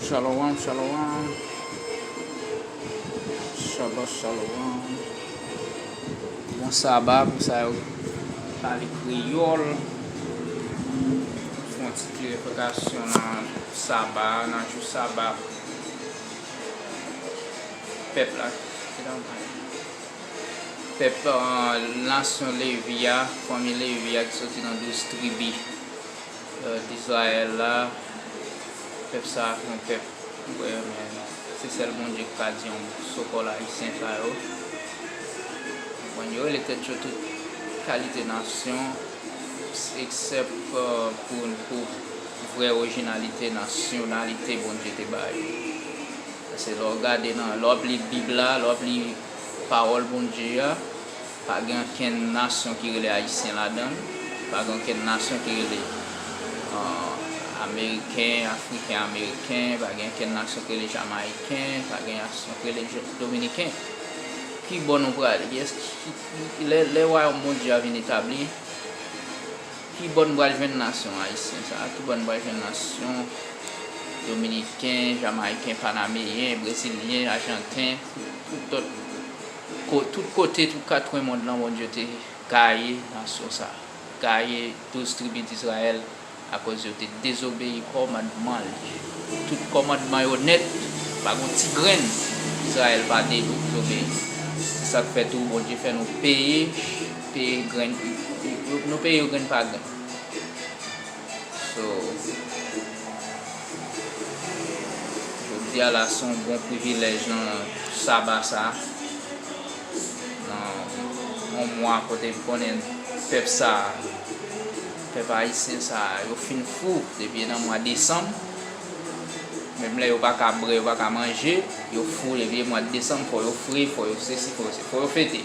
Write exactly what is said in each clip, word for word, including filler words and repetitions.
Shalom, shalom. Shabbat shalom. Bon saba pou sa yo pale kreyòl. Fè yon ti klarifikasyon nan saba, nan jou saba pèp la. Pèp, euh, nasyon Levi a, fanmi Levi a ki soti nan douz tribi, euh, Dizrayèl la. Pèp sa a se yon pèp, wè, men se sèl Bondye ki ka di yon sokòl ayisyen sa yo. Bon, yo rele tèt yo tout kalite nasyon, eksèp, euh, pou, pou vrè orijinalite, nasyonalite Bondye te ba yo. Paske lè w gade nan, lè w ap li Bib la, lè w ap li pawòl Bondye a, pa gen okenn nasyon ki rele ayisyen ladan l, pa gen okenn nasyon ki rele, euh, ameriken, afriken ameriken, pa gen okenn nasyon ki rele jamayiken, pa gen nasyon ki rele je-, dominiken. Ki bò nou prale? Kiyès ki, ki, lè, lè wayòm Bondye a vin etabli, ki bò n pral jwenn nasyon ayisyen sa a? Ki bò n pral jwenn nasyon dominiken, jamayiken, panameyen, brezilyen, ajanten, tout, tout, ko-, tout kote, tout katwen mond lan, Bondye te gaye nasyon sa a. Gaye douz tribi Dizrayèl akoz yo te dezobeyi kòmandman li. Tout kòmandman yo nèt, pa gen yon ti grenn Izrayèl pa dezobeyi. Se sa k fè tou Bondye fè nou peye, peye grenn, nou peye yo grenn pa grenn. So, jodi a la, se yon bon privilèj nan saba sa a. Nan yon mwa kote m konnen pèp sa a, pèp ayisyen sa a, yo fin fou depi nan mwa desanm. Menm lè yo pa ka bwè, yo pa ka manje, yo fou depi mwa desanm, fò yo fre, fò yo sesi, fò yo se, fò yo fete.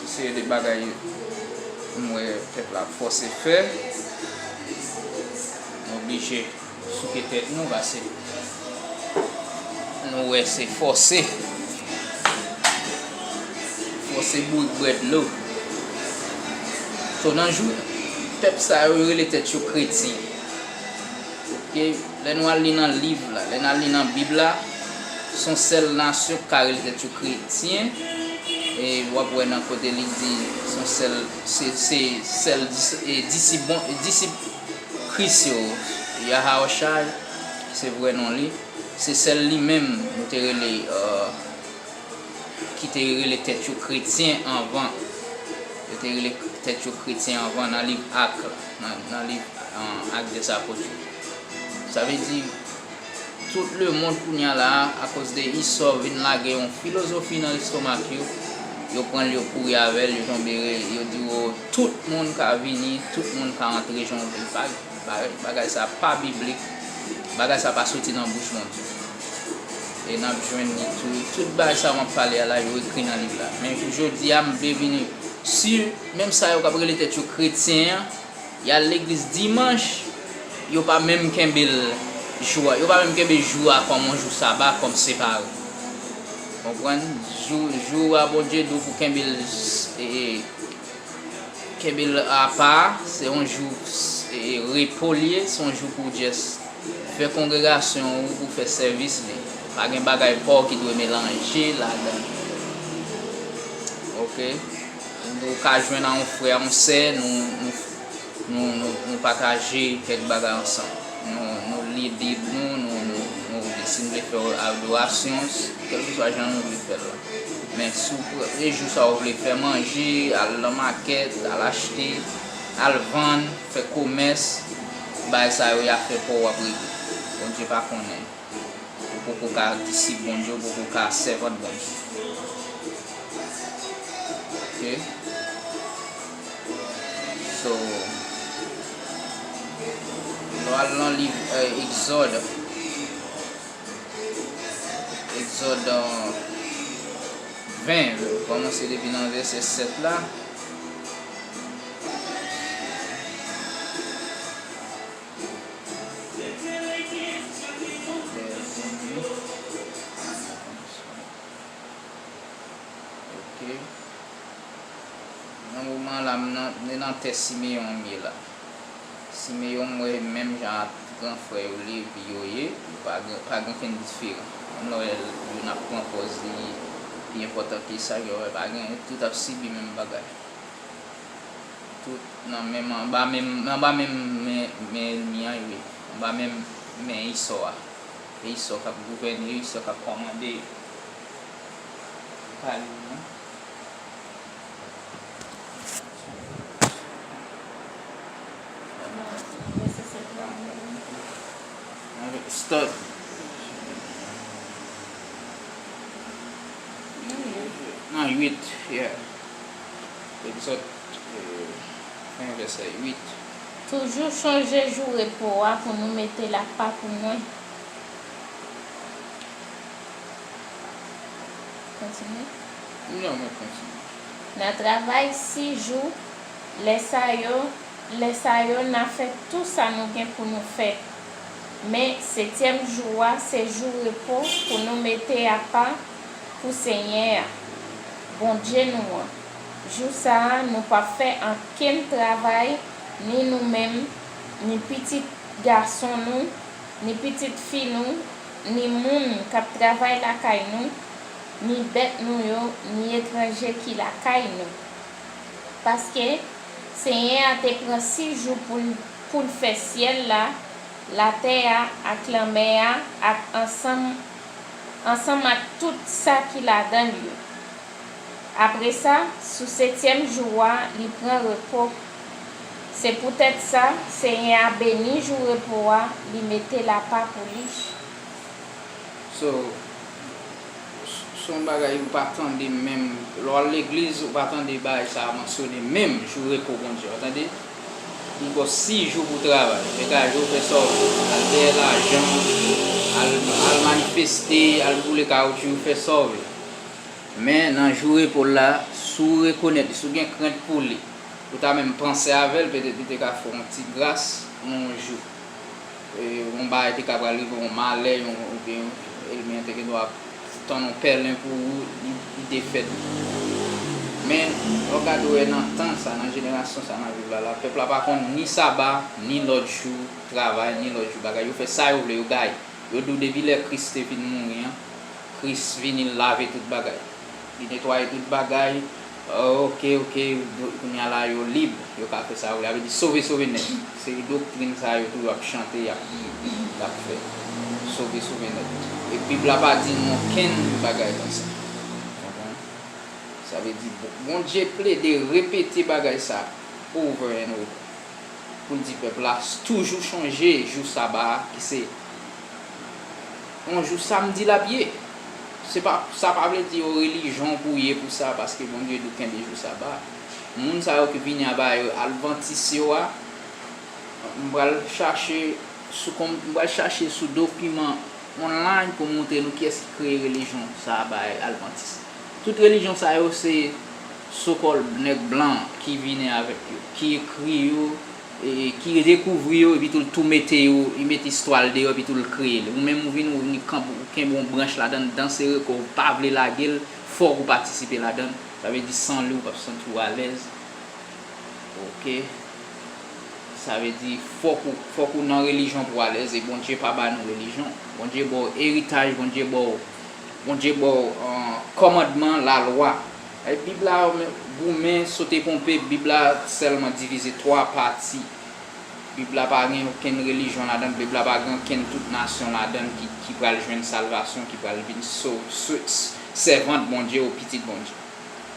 Se de bagay m wè pèp la fòse fè. Nou oblije souke tèt nou, paske nou wè se fòse. Fòse bourik bwè dlo. So, nan jou, pèp sa yo rele tèt yo kretyen. Oke, lè nou al li nan liv la, lè n al li nan Bib la, se yon sèl nasyon ki ka rele tèt yo kretyen. E w ap wè nan kote li di, se yon sèl, se, se sèl dis-, e, disip bon, e, disip Kris yo, Yahawashai, se vrè non li, se sèl li menm nou te rele, euh, ki te rele tèt yo kretyen anvan. Yo te rele tèt yo kretyen anvan nan liv Ak la, nan, nan liv, euh, Ak dè Apot yo. Sa vle di, tout lemonn kounye a la a, akoz de Esau vin lage yon filozofi nan lestomak yo, yo pran l, yo kouri avè l, yo tonbe, yo di, o, tout moun ka vini, tout moun ka antre jan yo vle. Pa, pa, bagay sa pa biblik, bagay sa pa soti nan bouch Bondye. E n ap jwenn li tou. Tout bagay sa m ap pale a la, yo ekri nan liv la. Men pou jodi a, m vle vin si, menm sa yo k ap rele tèt yo kretyen an, y al legliz dimanch, yo pa menm kenbe l jou a, yo pa menm kenbe jou a kòm yon jou saba, kòm separe. Konprann? Jou, jou a Bondye di w pou kenbe l, e, e, kenbe l apa, se yon jou, e, repo l ye, se yon jou pou w just fè kongregasyon ou, pou w fè sèvis li. Pa gen bagay pa w ki dwe melanje ladan l. Oke? Nou ka jwenn a yon frè, yon sè, nou, nou, nou, nou, nou pataje kèk bagay ansanm. Nou, nou li Bib nou, nou, nou, nou, si n vle fè adorasyon, kèlkeswa jan nou vle fè l la. Men si w prale jou sa w vle fè manje, al nan makèt, al achte, al vann, fè komès, bagay sa yo, y a fè pa w ap regle. Bondye pa konnen. Ou poko ka disip Bondye, ou poko ka sèvant Bondye. Oke? So, lè w al nan liv, eh, Egzòd, Egzòd, eh, ven, kòmanse depi nan vèsè sèt la. Ok. Nan moman la, m nan, m nan tè Simeyon m ye la. Simeyon, m wè menm jan ak Gran frè yo, levi yo ye, yo pa gen, pa gen okenn diferan. Menm lè w wè youn ap pran pòz li pi enpòtan ke sa, yo wè pa gen, tout ap sibi menm bagay. Tout nan menm, anba menm, anba menm men, men ènmi an yo ye. Anba menm men Esau a. E Esau k ap gouvène yo, Esau k ap kòmande yo. Pa li non. Start. Nan uit, yeah. Egzòd, eh, fen vèsè uit. Toujou chonje jou repo a pou nou mete l apa pou mwen. Kontinye. Non, mwen kontinye. N a travay sis jou, lè sa yo, lè sa yo n a fè tou sa nou gen pou nou fè. Men setyèm jou a se jou repo pou nou mete apa pou Senyè a, Bondye nou an. Jou sa a nou p ap fè ankenn travay, ni nou menm, ni pitit gason nou, ni pitit fi nou, ni moun k ap travay lakay nou, ni bèt nou yo, ni etranje ki lakay nou. Paske Senyè a te pran sis jou pou l, pou l fè syèl la, latè a, ak lanmè a, ak ansanm, ansanm ak tout sa ki ladan l yo. Apre sa, sou setyèm jou a, li pran repo. Se poutèt sa, Senyè a beni jou repo a, li mete l apa pou li. So, s-, s-, se yon bagay ou pa tande menm. Lè w al legliz, ou pa tande bagay sa a mansyone menm, jou repo Bondye a, w tande? Li ba w sis jou pou w travay. Degaje w, fè sa w vle. Al dèyè lajan, al, al manifeste, al boule kawotchou, fè sa w vle. Men nan jou repo l la, si w rekonèt li, si w gen krent pou li, ou ta menm panse avè l, petèt li te ka fè w yon ti gras nan yon jou. E, yon bagay te ka pral rive, yon malè, yon, oubyen ènmi an te gendwa tann yon pèlen pou ou, li, li defèt. Men, lè w gade w wè nan tan sa, nan jenerasyon sa n ap viv la, la, pèp la pa konn ni saba, ni lòt jou travay, ni lòt jou bagay. Yo fè sa yo vle, yo gaye. Yo di w depi lè Kris te fin mouri an, Kris vini, l lave tout bagay. Li netwaye tout bagay. Oh, oke, oke, kounye a la yo lib, yo ka fè sa yo vle. Sa vle di sove, sove nèt. Se doktrin sa yo tou y ap chante, y ap, y ap fè. Sove, sove nèt. E Bib la pa di nou okenn bagay konsa. Konprann? Sa vle di, Bon-, Bondye plede repete bagay sa over and over. Pou l di pèp la, toujou chonje jou saba a, ki se yon jou samdi l ap ye. Se pa, sa pa vle di yon relijyon pou w ye pou sa, paske Bondye di w kenbe jou saba a. Moun sa yo ki vini a ba yo advantis yo a, m pral chache sou kon-, m pral chache sou dokiman online pou montre nou kiyès ki kreye relijyon sa a bay advantis. Tout relijyon sa yo se so-called nèg blan ki vini avèk yo, ki ekri yo, e, ki dekouvri yo, epi tou l tou mete yo, li mete istwa l deyò, epi tou l kreye l. Ou menm ou vin, ou vin kanpe, ou kenbe yon branch ladan l, danse reke w, ou pa vle lage l, fòk ou patisipe ladan l. Sa vle di san li ou p ap santi w alèz. Oke? Sa vle di fòk ou, fòk ou nan relijyon pou w alèz, e Bondye pa ba nou relijyon. Bondye ba w eritaj, Bondye ba w, Bondye ba w, eh, kòmandman, lalwa. E Bib la, goumen, sote ponpe, Bib la sèlman divize twa pati. Bib la pa gen okenn relijyon ladan l, Bib la pa gen okenn tout nasyon ladan l ki, ki pral jwenn salvasyon, ki pral vin so-, so-, sèvant Bondye ou pitit Bondye.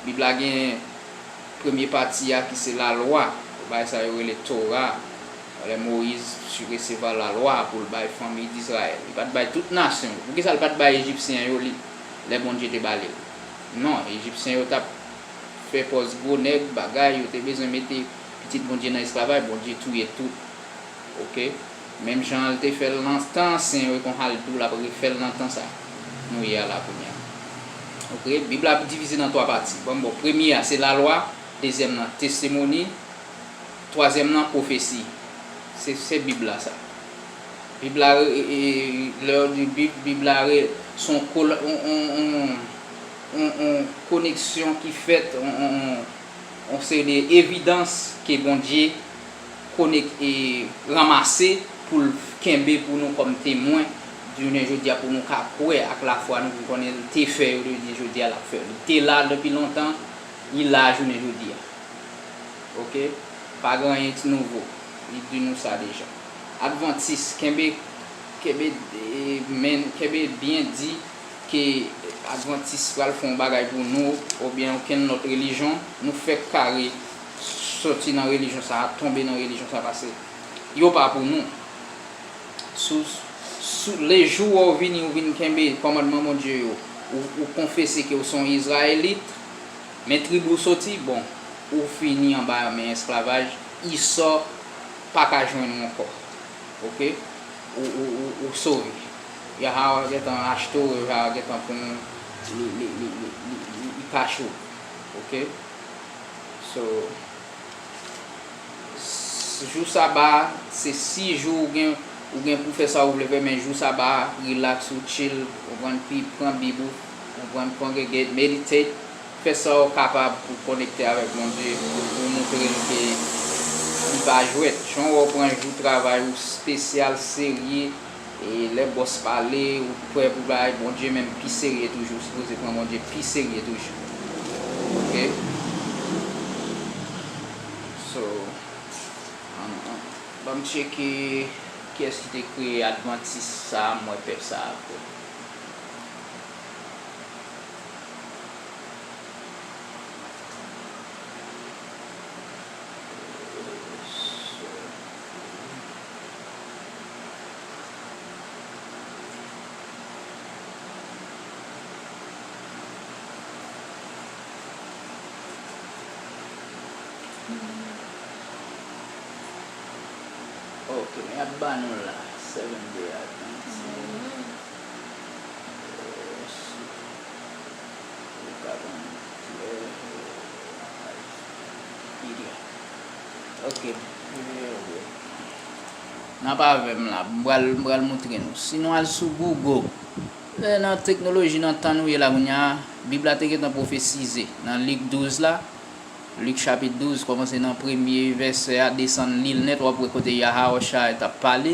Bib la gen premye pati a ki se lalwa, bagay sa yo rele Tora. Lè Moyiz resevwa lalwa pou l bay fanmi Dizrayèl, li pa t bay tout nasyon yo. Poukisa l pa t bay Ejipsyen yo li, lè Bondye te ba li l? Non, Ejipsyen yo t ap fè pòz gwo nèg, bagay, yo te bezwen mete pitit Bondye nan esklavaj, Bondye touye tout. Oke? Menm jan l te fè l nan tan ansyen yo, e konsa l tou l ap refè l nan tan sa nou ye a la kounye a. Oke? Bib la divize nan twa pati. Bon, bon, premye a se lalwa, dezyèm nan testimoni, twazyèm nan pwofesi. Se, se Bib la sa. Bib la, e, e, lè yo di Bib, Bib la re-, se yon kol-, on, on, on, on, on koneksyon ki fèt, on, on, on, on seri de evidans ke Bondye konek-, e, ranmase pou l kenbe pou nou kòm temwen jounen jodi a, pou nou ka kwè ak lafwa nou, pou konnen l te fè yo, jodi jodi a l ap fè yo. Li te la depi lontan, li la jounen jodi a. Oke? Pa gen anyen ki nouvo. Li di nou sa deja. Advantis, kenbe, kenbe, eh, men, kenbe byen di ke Advantis pral fè yon bagay pou nou, oubyen okenn lòt relijyon, nou fèk kare soti nan relijyon sa a, tonbe nan relijyon sa a, paske yo pa pou nou. Sou, sou, lejou w vini, ou vin kenbe kòmandman Bondye yo, ou, ou konfese ke w se yon Izrayelit, men trib ou soti, bon, ou fini anba men esklavaj, Isò pa ka jwenn ou ankò. Oke? Ou, ou, ou, ou sove. Yahawa gentan achte w, Yahawa gentan pran w, li, li, li kache w. Oke? So, s- jou saba a, se sis jou ou gen, ou gen pou fè sa ou vle fè, men jou saba a, relax, ou chill, ou pran pi, pran Bib ou, ou pran congregate, meditate, fè sa ou kapab pou konekte avèk Bondye, pou, pou montre l ke li pa jwèt. Jan w wè w pran jou travay ou espesyal, serye, e lè bòs pale, ou prè pou bay, Bondye menm pi serye toujou, ou sipoze pran Bondye pi serye toujou. Oke? So, an, an, ban m tcheke kiyès ki te kreye Advantis sa a, m wè pèp sa a ankò. Ok, men y ap ba nou la, Seventh Day Adventist. Ou ka ban m klè, Wikipedia. Ok. N ap avè m la, m pral, m pral montre nou. Si nou al sou Google, lè nan teknoloji, nan tan nou ye la kounye a, Bib la te gentan pwofesize nan Lik douz la, Lik chapit douz, kòmanse nan premye vèsè a, desann li l nèt, w ap wè kote Yahawashai t ap pale.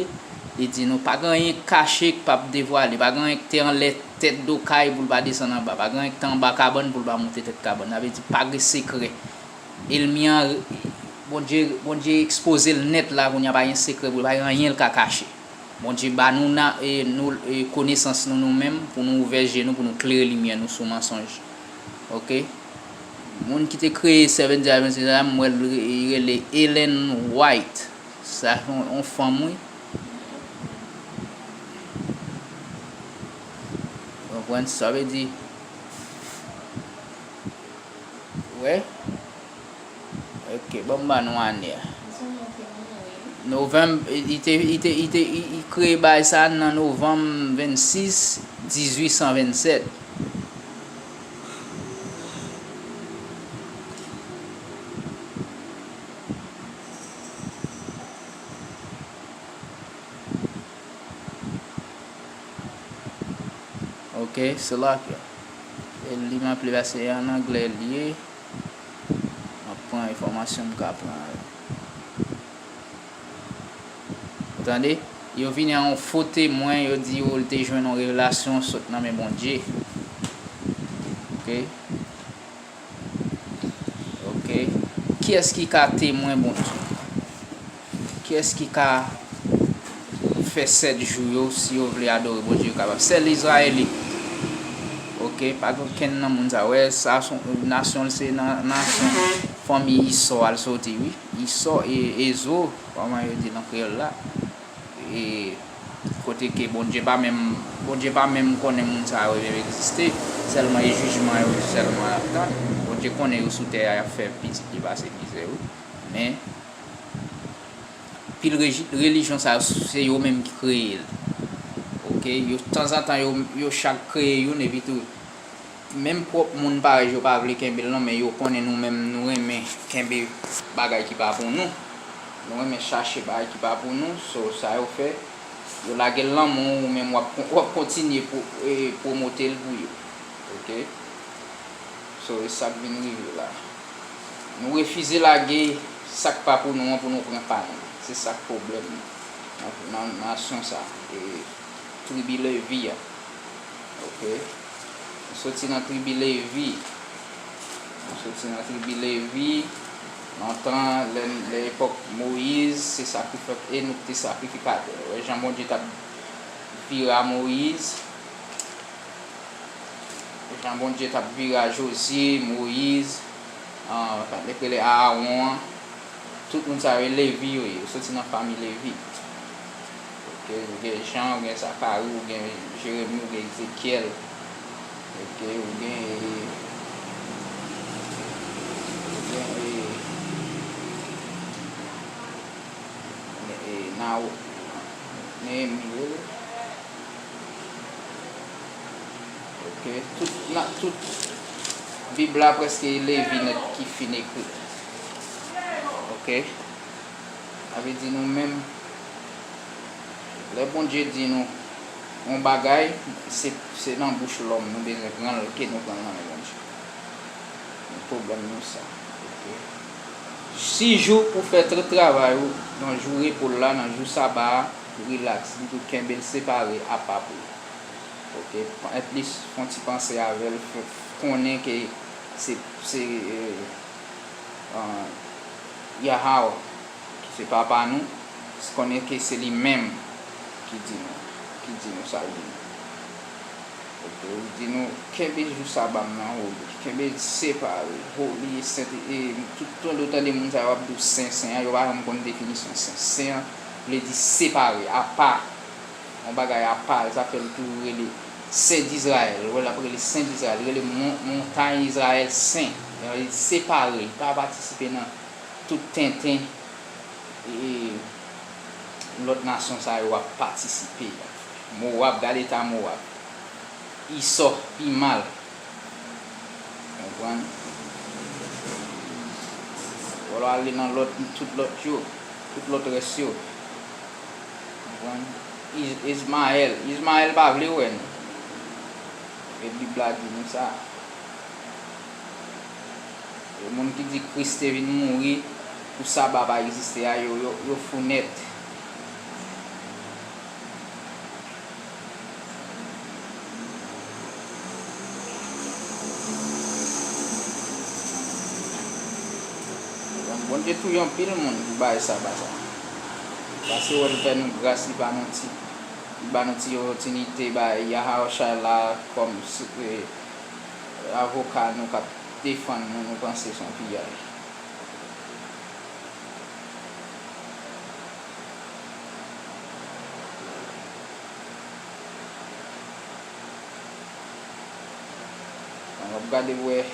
Li di nou, pa gen anyen k kache k p ap devwale, pa gen anyen k te anlè tèt do kay pou l pa desann anba, pa gen anyen k te anba kabann pou l pa monte tèt kabann. Sa vle di, pa gen sekrè. Ènmi an, Bondye, Bondye ekspoze l nèt la, kounye a pa gen sekrè pou li, pa gen anyen l ka kache. Bondye ba nou, na, e, nou, e, konesans nou, nou menm, pou nou ouvè je nou, pou nou klere limyè nou sou mansonj. Ok? Moun ki te kreye Seventh Day Adventist la, m wè l re-, li rele Ellen White. Sa se yon, yon fanm, wi. Ou konprann sa vle di? Wè? Ok, ban m ba nou ane a. Novanm, li te, li te, li te, li, li kreye bagay sa nan novanm vennsis, dizuit san vennsèt. Ok, Slovakia. E li m ap li la, se an anglè li ye. M ap pran enfòmasyon m ka pran yo. Ou tande? Yo vini a yon fo temwen, yo di yo l te jwenn yon revelasyon sot nan men Bondye. Ok? Ok. Kiyès ki ka temwen Bondye? Kiyès ki ka fè sèt jou yo, si yo vle adore Bondye, yo kapab? Sèl Izrayelit. Ok, pa gen okenn nan moun sa. Wè, sa se yon nasyon, l se nan nasyon fanmi Isò a l soti, wi. Isò e Ezo, kòman yo di l an kreyòl la. E kote ke Bondye pa menm, Bondye pa menm konnen moun sa yo menm egziste, sèlman e jijman yo sèlman l ap tann. Bondye konnen yo sou tè a, y ap fè pitit li pase mizè, wi. Men, pil reji-, relijyon sa yo, se yo menm ki kreye l. Ok, yo, tanzantan, yo, yo chak kreye youn, epi tou, menm pwòp moun parèy yo pa vle kenbe l non, men yo konnen nou menm, nou renmen kenbe bagay ki pa pou nou. Nou renmen chache bagay ki pa pou nou. So, sa yo fè, yo lage l nan men w, ou menm w ap kon-, w ap kontinye pwo-, e, pwomote l pou yo. Ok? So, e sa k vin rive la. Nou refize lage sa k pa pou nou an pou nou pran pa nou. Se sa k pwoblèm nou. nan, nan nasyon sa, e, tribi Levi a. Oke? Nou soti nan tribi Levi. Nou soti nan tribi Levi. Lontan, lè, lè epòk Moyiz, se sakrifik-, e nou te sakrifikatè. Wè jan Bondye t ap vire a Moyiz. Jan Bondye t ap vire a Jozye, Moyiz, ah, sa t rele Aawon an. Tout moun sa yo, e Levi yo ye, yo soti nan fanmi Levi. Oke, ou gen Jan, ou gen Zakari, ou gen Jeremi, ou gen Ezekyèl. Oke, ou gen, ou gen, e, e, Nawo, Neyemi, oke, tout, nan tout Bib la, prèske Levi nèt ki fin ekri. Oke? Sa vle di nou menm, lè Bondye di nou yon bagay, se, se nan bouch lòm nou bezwen pran l ke nou pran l nan men Bondye. Men pwoblèm nou sa. Oke? Sis jou pou fè tout travay ou, nan jou repo l la, nan jou saba a, pou rilaks, li pou kenbe l separe apa pou ou. Oke? At least, fè yon ti panse avè l, fè, konnen ke se, se, eh, ah, Yahawah, ki se papa nou, konnen ke se li menm ki di nou, ki di nou sa l di nou. Oke, li di nou, kenbe jou saba m nan holi, kenbe l separe, holi e sent, e tout tan ou tande moun sa yo ap di w sen, sen an, yo pa janm konn definisyon sen. Sen an vle di separe, apa, yon bagay apa, sa fè l toujou rele Sen Dizrayèl, ou wè l ap rele Sen Dizrayèl, li rele mon-, montay Izrayèl sen, li separe, li pa patisipe nan tout tenten e, lòt nasyon sa yo ap patisipe. Mowab, gade eta Mowab. Isò, pi mal. Konprann? Wè lè w ale nan lòt, tout lòt yo, tout lòt rès yo. Konprann? Iz-, Izmayèl, Izmayèl pa vle wè nou. E Bib la di nou sa. E moun ki di Kris te vin mouri pou saba pa egziste a, yo, yo, yo fou nèt. Donk, Bondye touye anpil moun pou bay saba sa. Paske wè l fè nou gras, li ba nou ti, li ba nou ti opòtinite bay Yahawashai la kòm, eh, avoka nou k ap defann nou, nou panse se yon piyay. An, w ap gade pou wè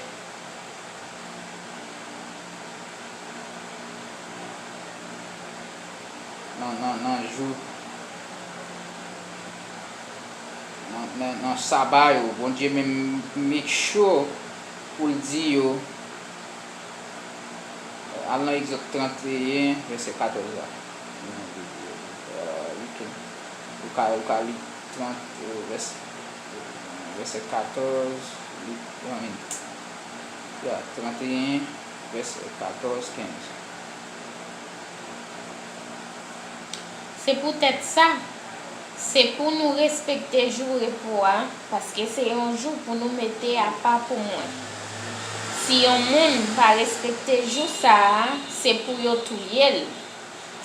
nan, nan, nan jou, nan, nan, nan saba yo, Bondye menm make sure pou l di yo, al nan Egzòd trannteyen, vèsè katòz la. Euh, ok. Ou ka, ou ka li trant, euh, vès-, vèsè katòz, li, I mean, ya, trannteyen, vèsè katòz, kenz. Se poutèt sa, se pou nou respekte jou repo a, paske se yon jou pou nou mete apa pou mwen. Si yon moun pa respekte jou sa a, se pou yo touye l.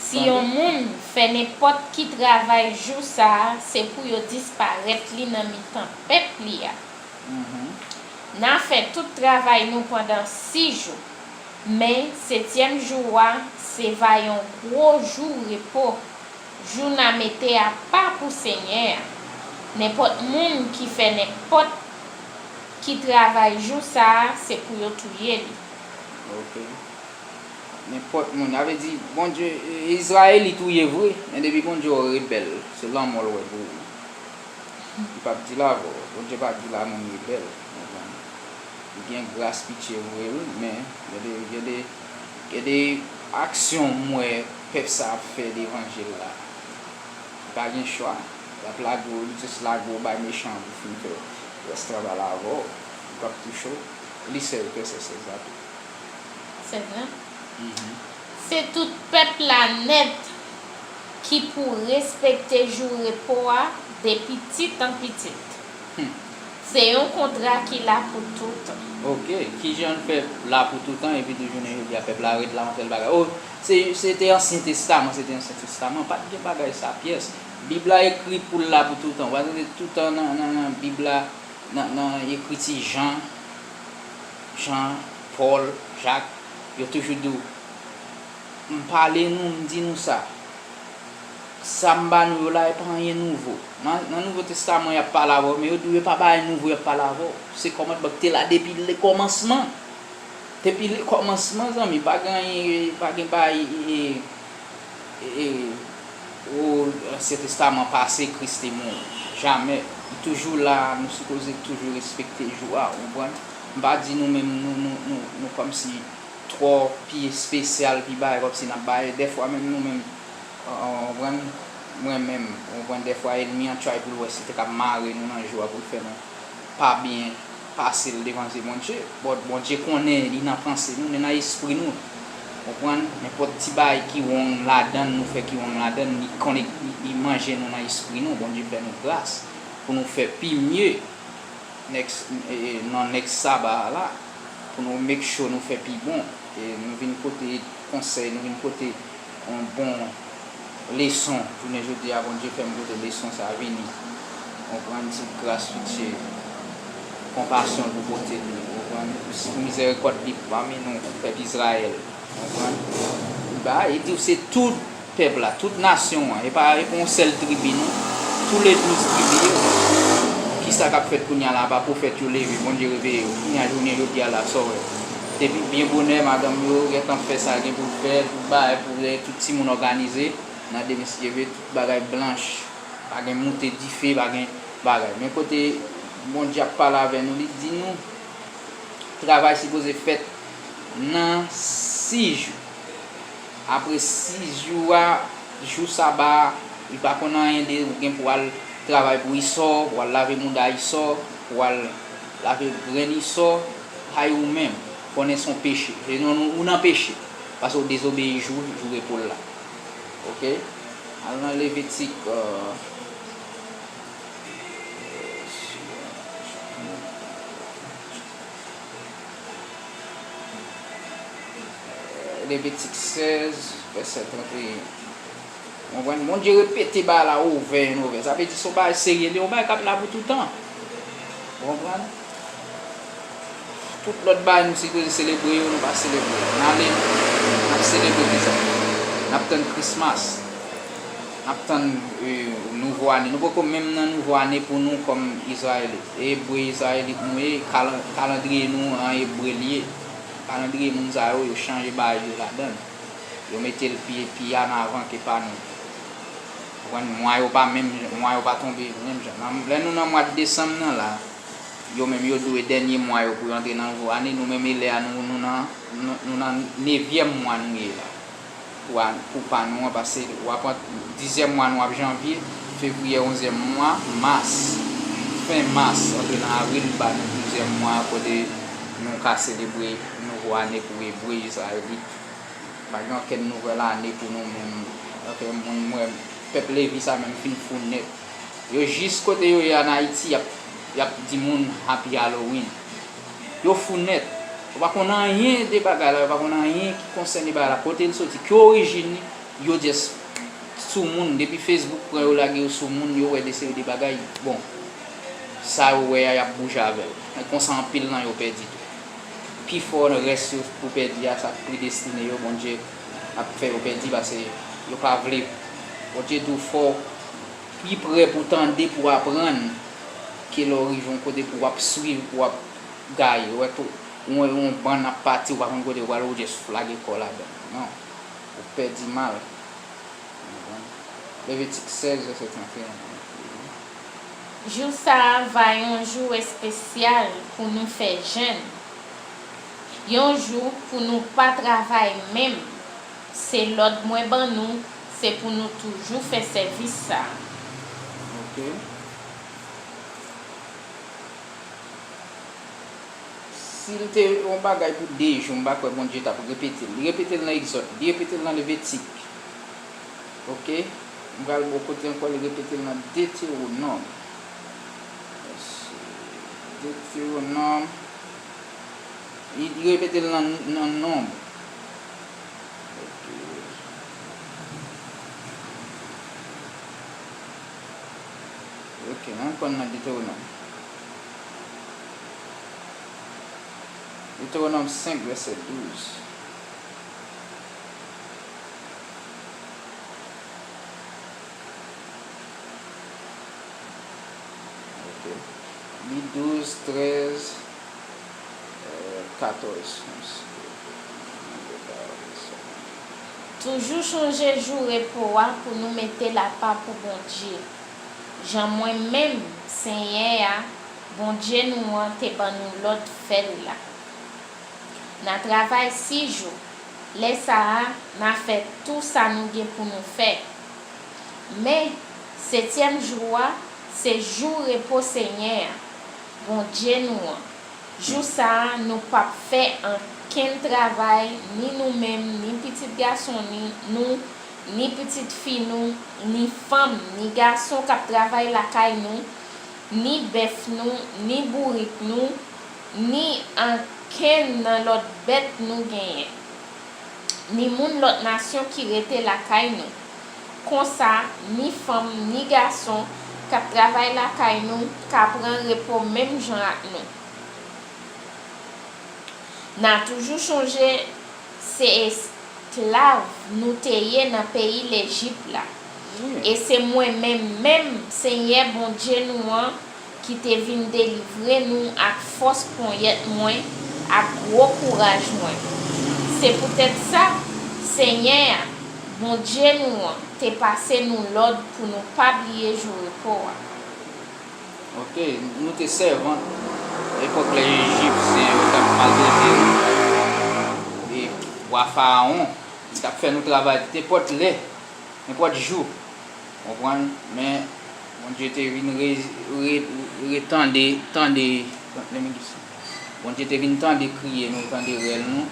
Si yon moun fè nenpòt ki travay jou sa a, se pou yo disparèt li nan mitan pèp li a. N a fè tout travay nou pandan sis jou, men setyèm jou a se va yon gwo jou repo, jou n a mete apa pou Senyè a. Nenpòt moun ki fè nenpòt ki travay jou sa a, se pou yo touye li. Ok. Nenpòt moun. Sa vle di, Bondye, Izrayelit ou ye vre, men depi Bondye wè w rebèl, se lanmò l wè pou ou. Li p ap deal avè w. Bondye pa deal a moun rebèl. Konprann? Li gen gras, pitye vre, wi, men gen de, gen de, gen de aksyon m wè pèp sa ap fè levanjil la. Li pa gen chwa. L ap lage w, li jis lage w bay mechan an pou fin fè rès travay la avè w. Li p ap touche w. Li sèl, vèsè sèz la tou. Sèz la? Mhm. Se tout pèp la nèt ki pou respekte jou repo a depi ti tan pitit. Se yon kontra ki la pou toutan. Ok, kijan l fè la pou toutan epi tou jounen jodi a pèp la ret la yon sèl bagay? Oh, se, se te Ansyen Testaman, se te Ansyen Testaman, pa t gen bagay sa pyès. Bib la ekri pou l la pou toutan. Ou pa tande toutan nan, nan, nan Bib la, nan, nan ekriti Jan, Jan, Pòl, Jak, yo toujou di w, m pale nou, m di nou sa. Sa m ba nou yo la, e pa anyen nouvo. Nan, nan Nouvo Testaman, y ap pale avè w, men yo di w, e pa bagay nouvo y ap pale avè w. Se kòmandman ki te la depi lekòmansman. Depi lekòmansman, zanmi, pa gen anyen, pa gen bagay, e, e, e, o, Ansyen Testaman pase, Kris te mouri. Jamè. Li toujou la, nou sipoze toujou respekte jou a, ou konprann? M pa di nou menm, nou, nou, nou, nou kòmsi twò pi espesyal, pi bagay, kòmsi n ap bay. Dèfwa menm nou menm, ou konprann, mwen menm, ou konprann, dèfwa ènmi an try pou l wè si l te ka mare nou nan jou a pou l fè nou pa byen pase l devan zye Bondye. But Bondye konnen li nan panse nou, li nan espri nou. Ou konprann? Nenpòt ti bagay ki wrong ladan l, nou fè ki wrong ladan l, li konnen li, li manje nou nan espri nou. Bondye fè nou gras pou nou fè pi mye next, e, nan next Saba a la, pou nou make sure nou fè pi bon. E nou vin pote konsèy, nou vin pote yon bon leson. Jounen jodi a, Bondye fè m pote leson sa a vini. Ou konprann? Ti gras, pitye, konpasyon l pou pote li. Ou konprann? Pou mizèrikòd li pami nou, pèp Izrayèl. Ou konprann? Li ba, li di w se tout pèp la, tout nasyon an, e pa, e pa yon sèl tribi non, tou le douz tribi yo. Kisa k ap fèt kounye a la? Pa pwofèt yo leve, Bondye reveye yo. Kounye a, jounen jodi a la, sa w wè? Depi byen bonè, madanm yo gentan fè sa gen pou l fè, tout bagay pou fè, tout timoun òganize nan demen si Dye vle, tout bagay blanch. Pa gen moute dife, pa gen bagay. Men kote Bondye ap pale avè nou, li di nou, travay sipoze fèt nan sis jou. Apre sis jou a, jou Saba a, li pa konn anyen de ou gen pou al travay pou Isò, pou al lave mouda Isò, pou al lave grenn Isò, hay ou menm, konnen se yon peche. Se non, ou nan peche, paske w dezobeyi jou, jou repo l la. Ok? Al nan Levitik, euh, Levitik sèz, vèsè trannteyen. Ou konprann? Bondye repete bagay la over and over. Sa vle di se yon bagay serye, li yon bagay k ap la pou toutan. Ou konprann? Tout lòt bagay nou sipoze selebre yo, nou pa selebre yo. N ale, n ap selebre kisa? N ap tann Christmas. N ap tann, e, nouvo ane. Nou poko menm nan nouvo ane pou nou kòm Izrayelit. E ebre Izrayelit nou ye, kalan-, kalandriye nou an ebre li ye. Kalandriye moun sa yo, yo chanje bagay yo ladan l. Yo mete l pi, pi an avan ke pa nou. Ou konprann? Mwa yo pa menm, mwa yo pa tonbe menm jan. Nan, lè nou nan mwa desanm nan la, yo menm yo di w e dènye mwa yo pou yo antre nan nouvo ane, nou menm e lè a nou, nou nan, nou, nou nan nevyèm mwa nou ye la. Pou a, pou pa nou an, paske w ap ant dizyèm mwa nou ap janvye, fevriye onzyèm mwa, mas, fen mas, antre nan avril, ba nou douzyèm mwa kote nou ka selebre nouvo ane pou ebre, Izrayelit. Pa gen okenn nouvèl ane pou nou menm. Ok, moun mwen, pèp Levi sa menm fin fou nèt. Yo jis kote yo ye ann Ayiti, y ap, y ap di moun Happy Halloween. Yo fou nèt. Yo pa konn anyen de bagay la, yo pa konn anyen ki konsène bagay la. Kote l soti, ki orijin li, yo just sou moun. Depi Facebook pran yo lage yo sou moun, yo wè de seri de bagay. Bon, sa yo wè a, y ap bouje avè l. E konsa anpil nan yo pèdi tou. Pifò rès yo pou pèdi a, sa k predestine yo, Bondye ap fè yo pèdi paske yo pa vle. Bondye di w fò w pi prè pou tande, pou aprann, ke lè w rive yon kote pou w ap swiv, pou w ap gaye. Ou wè tou, ou wè yon bann ap pati, ou pa konn kote yo prale, ou just lage kò w ladan. Non. Ou pèdi mal. Levitik sèz, vèsè trannteyen. Jou sa a va yon jou espesyal pou nou fè jèn, yon jou pou nou pa travay menm. Se lòd mwen ban nou, se pou nou toujou fè sèvis sa a. Ok. Si l te yon bagay pou de jou, m pa kwè Bondye t ap repete l. Li repete l nan Egzòd, li repete l nan Levitik. Ok? M pral bò kote ankò, li repete l nan Detewonòm. Detewonòm. Li, li repete l nan, nan Nonb. Ok. Ok, ann pran nan Detewonòm. Detewonòm senk, vèsè douz. Ok. Li douz, trèz, euh, katòz. Toujou chonje jou repo a pou nou mete l apa pou Bondye, jan mwen menm, Senyè a, Bondye nou an, te ban nou lòd fè l la. N a travay sis jou. Lè sa a, n a fè tou sa nou gen pou nou fè. Men, setyèm jou a, se jou repo Senyè a, Bondye nou an. Jou sa a, nou p ap fè ankenn travay, ni nou menm, ni pitit gason ni, nou, ni pitit fi nou, ni fanm, ni gason k ap travay lakay nou, ni bèf nou, ni bourik nou, ni ankenn nan lòt bèt nou genyen, ni moun lòt nasyon ki rete lakay nou. Konsa, ni fanm, ni gason k ap travay lakay nou ka pran repo menm jan ak nou. N a toujou chonje se esklav nou te ye nan peyi Lejip la. Wi. E se mwen menm, menm Senyè Bondye nou an, ki te vin delivre nou ak fòs ponyèt mwen, ak gwo kouraj mwen. Se poutèt sa, Senyè a, Bondye nou an, te pase nou lòd pou nou pa bliye jou repo a. Ok, nou te sèvant epòk lè Ejipsyen yo t ap maltrete nou. E wa Farawon, li t ap fè nou travay nenpòt lè, nenpòt jou. Konprann? Men, Bondye te vin re, re, re tande, tande, tande, Bondye te vin tande kriye nou, tande rèl nou.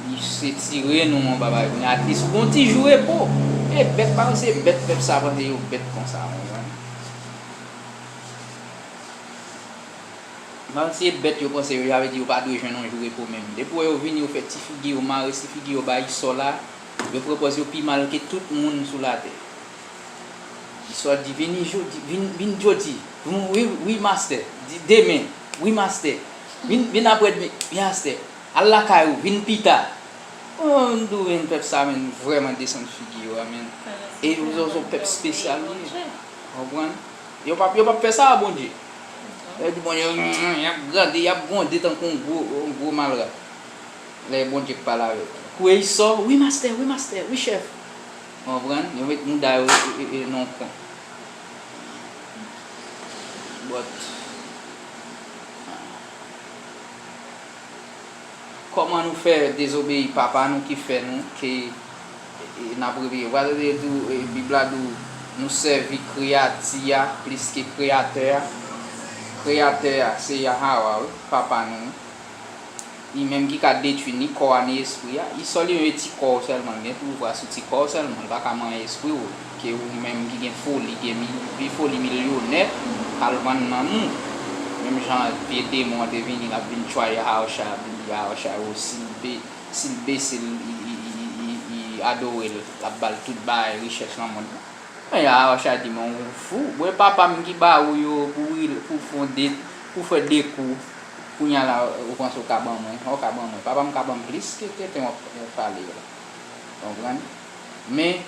Li se tire nou anba bay, men at least pou yon ti jou repo. E bèt pa se bèt pèp sa panse yo bèt konsa, konprann? Menm si se bèt yo panse yo, sa vle di yo pa dwe jwenn yon jou repo menm. Depi w wè yo vini, yo fè ti figi yo mare, ti figi yo bay sò la, yo pran pòz yo pi mal ke tout moun sou latè. Isò di, "Vini jodi, vin, vin jodi. Wi, wi, mastè. Di demen. Wi, mastè. Vin, vin aprèdmen. Wi, mastè. Al lakay ou. Vin pita." Oh, m di w, men pèp sa, men, vrèman desann figi yo a, men. E yo, yo se yon pèp espesyal li ye. Konprann? Yo p ap, yo p ap fè sa a Bondye. Yo di Bondye, y ap grande, y ap gwonde tankou yon gwo, yon gwo malra. Lè Bondye k pale avè l. Kouri sò, "Wi, mastè, wi, mastè, wi, chèf." Konprann? Yo met mouda yo, e, e, e, nan yon kwen. But, kòman nou fè dezobeyi Papa nou ki fè nou, ke, e, n ap repiye? Ou pa tande l di w, e, Bib la di w, nou sèvi kreyati a plis ke Kreyatè a. Kreyatè a, se Yahawah, wi, Papa nou. Li menm ki ka detwi ni kò a ni espri a. Li sòl li menm e ti kò w sèlman l gen pouvwa sou ti kò w sèlman. Li pa ka manyen espri w. Ke ou menm ki gen foli, gen mi, gen foli milyonè, al vann nanm ou. Menm jan vye demon an te vini, l ap vin tchwaye Yahawashai, ap vin di Yahawashai, o, si l be-, si l bese l, li, li adore l, l ap ba l tout bagay richès nan mond lan. Men Yahawashai di, "Men ou fou. Bon, e papa m ki ba ou yo pou w, pou w fè de, pou w fè de kou. Kounye a la, ou panse w ka ban mwen? Ou ka ban mwen. Papa m ka ban m plis ke tenten w ap, w ap pale yo la." Konprann? Men,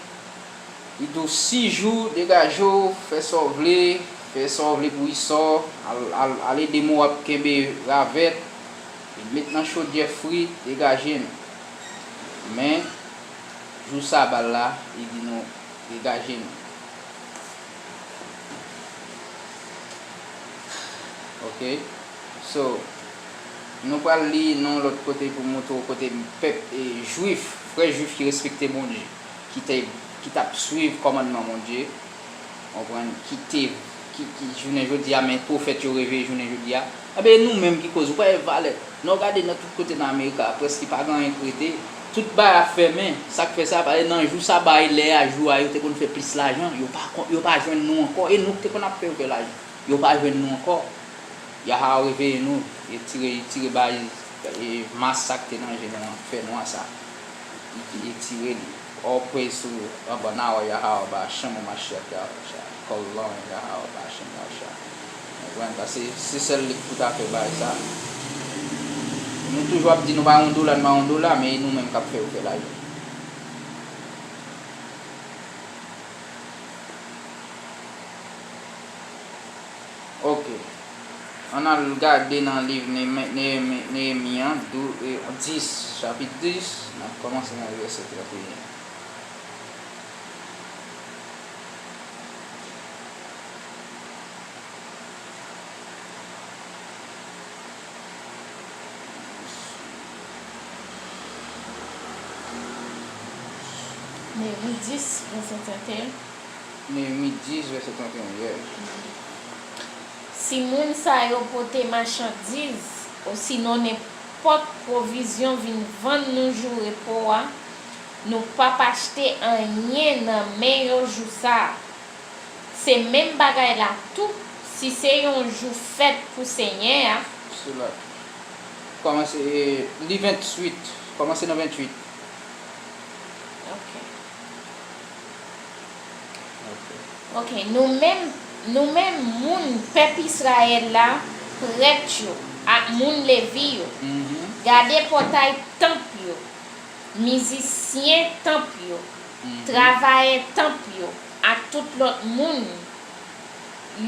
li di w, "Sis jou, degaje w, fè sa w vle, fè sa w vle pou Isò, al, al, al ede Mowab kenbe ravèt, met nan chodyè fri, degaje nou." Men, jou saba la, li di nou, degaje nou. Ok? So, nou pral li nan yon lòt kote pou montre w kote pèp, e, jwif, vrè jwif ki respekte Bondye, ki te, ki t ap swiv kòmandman Bondye, konprann, ki te, ki, ki jounen jodi a, men pwofèt yo reveye jounen jodi a. Enben, nou menm ki koz, ou pa wè valè. Lè w gade nan tout kote nan Amerik la, prèske pa gen anyen k rete. Tout bagay ap fèmen. Sa k fè sa, paske nan jou saba e lè a, jou a, yo te konn fè plis lajan. Yo pa kon, yo pa jwenn nou ankò. E nou ki te konn ap fè yo fè lajan. Yo pa jwenn nou ankò. Yahawa reveye nou. Retire, retire bagay, e, mas sa k te nan je nou an, fè nwa sa. Li, li tire li. All praise to, anba Nawa Yahawa ba Shem Mashiach Yahusha. Call on Yahawa ba Shem Yahusha. Konprann? Paske se sèl li ki pou ta fè bagay sa. Nou toujou ap di nou pa yon dola, nou pa yon dola, men e nou menm k ap fè yo fè lajan. Ok. Ann al gade nan liv Neyemi, Neyemi, Neyemi an, dou-, e, dis, chapit dis, n ap kòmanse nan vèsè trannteyen. Neyemi dis, vèsè trannteyen. Neyemi dis, vèsè trannteyen, yeah. Si moun sa yo pote machandiz, osinon nenpòt pwovizyon vin vann nou jou repo a, nou p ap achte anyen nan men yo jou sa a. Se menm bagay la tou, si se yon jou fèt pou Senyè a. Sila. Kòmanse, e, li venntuit. Kòmanse nan venntuit. Ok. Ok. Ok, nou menm, nou menm moun pèp Izrayèl la, prèt yo, ak moun Levi yo, mhm, gade pòtay tanp yo, mizisyen tanp yo, mhm, travayè tanp yo, ak tout lòt moun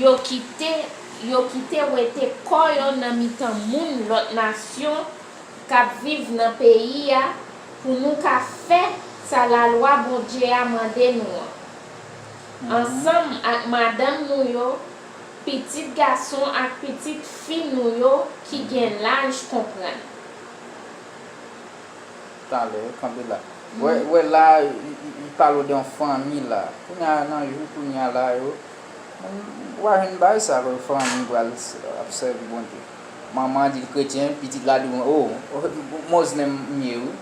yo kite, yo kite wete kò yo nan mitan moun lòt nasyon k ap viv nan peyi a pou nou ka fè sa lalwa Bondye a mande nou an, mhm, ansanm ak madanm nou yo, pitit gason ak pitit fi nou yo ki gen laj konprann. Talè, kanpe la. Wè, wè la, li, li, li pale w de yon fanmi la. Kounye a, nan jou kounye a la yo, ou pa jwenn bagay sa, ke fanmi pral s-, ap sèvi Bondye. Manman an di l kretyen, pitit la di w, o, o, Muslim m ye wi.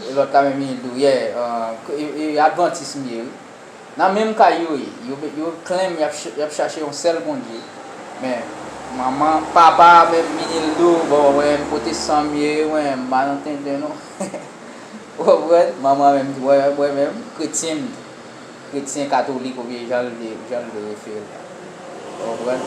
E lòt la menm li di w, yeah, e, e, e, Advantis m ye wi. Nan menm kay yo ye. Yo, yo claim y ap ch-, y ap chache yon sèl Bondye. Men, manman, papa menm vini l di w, bon, mwen, pwotestan m ye, mwen, m pa nan tenten non. Ou konprann? Manman menm, mwen, mwen menm, kretyen m ye. Kretyen katolik oubyen jan l vle, jan l vle refere l la. Ou konprann?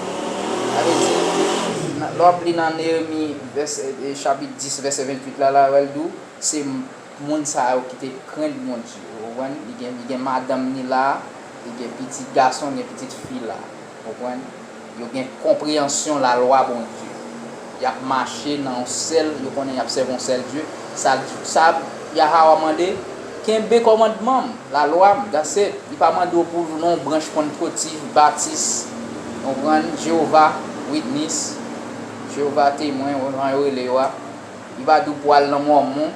Sa vle di, nan, lè w ap li nan Neyemi, vèsè, e, chapit dis, vèsè venntuit la, la, wè l di w, se m-, moun sa yo ki te krent Bondye, ou konprann? Li gen, li gen madanm ni la, li gen pitit gason, gen pitit fi la, ou konprann? Yo gen konpreyansyon lalwa Bondye. Y ap mache nan yon sèl, yo konnen y ap sèvi yon sèl Dye. Sa, sa Yahawa mande, kenbe kòmandman m, lalwa m, that's it. Li pa mande w pou w nan yon branch Pantekòtis, Batis, ou konprann? Jewova Witness, Jewova Temwen, jan yo rele yo a. Li pa di w pou w al nan Mòmon.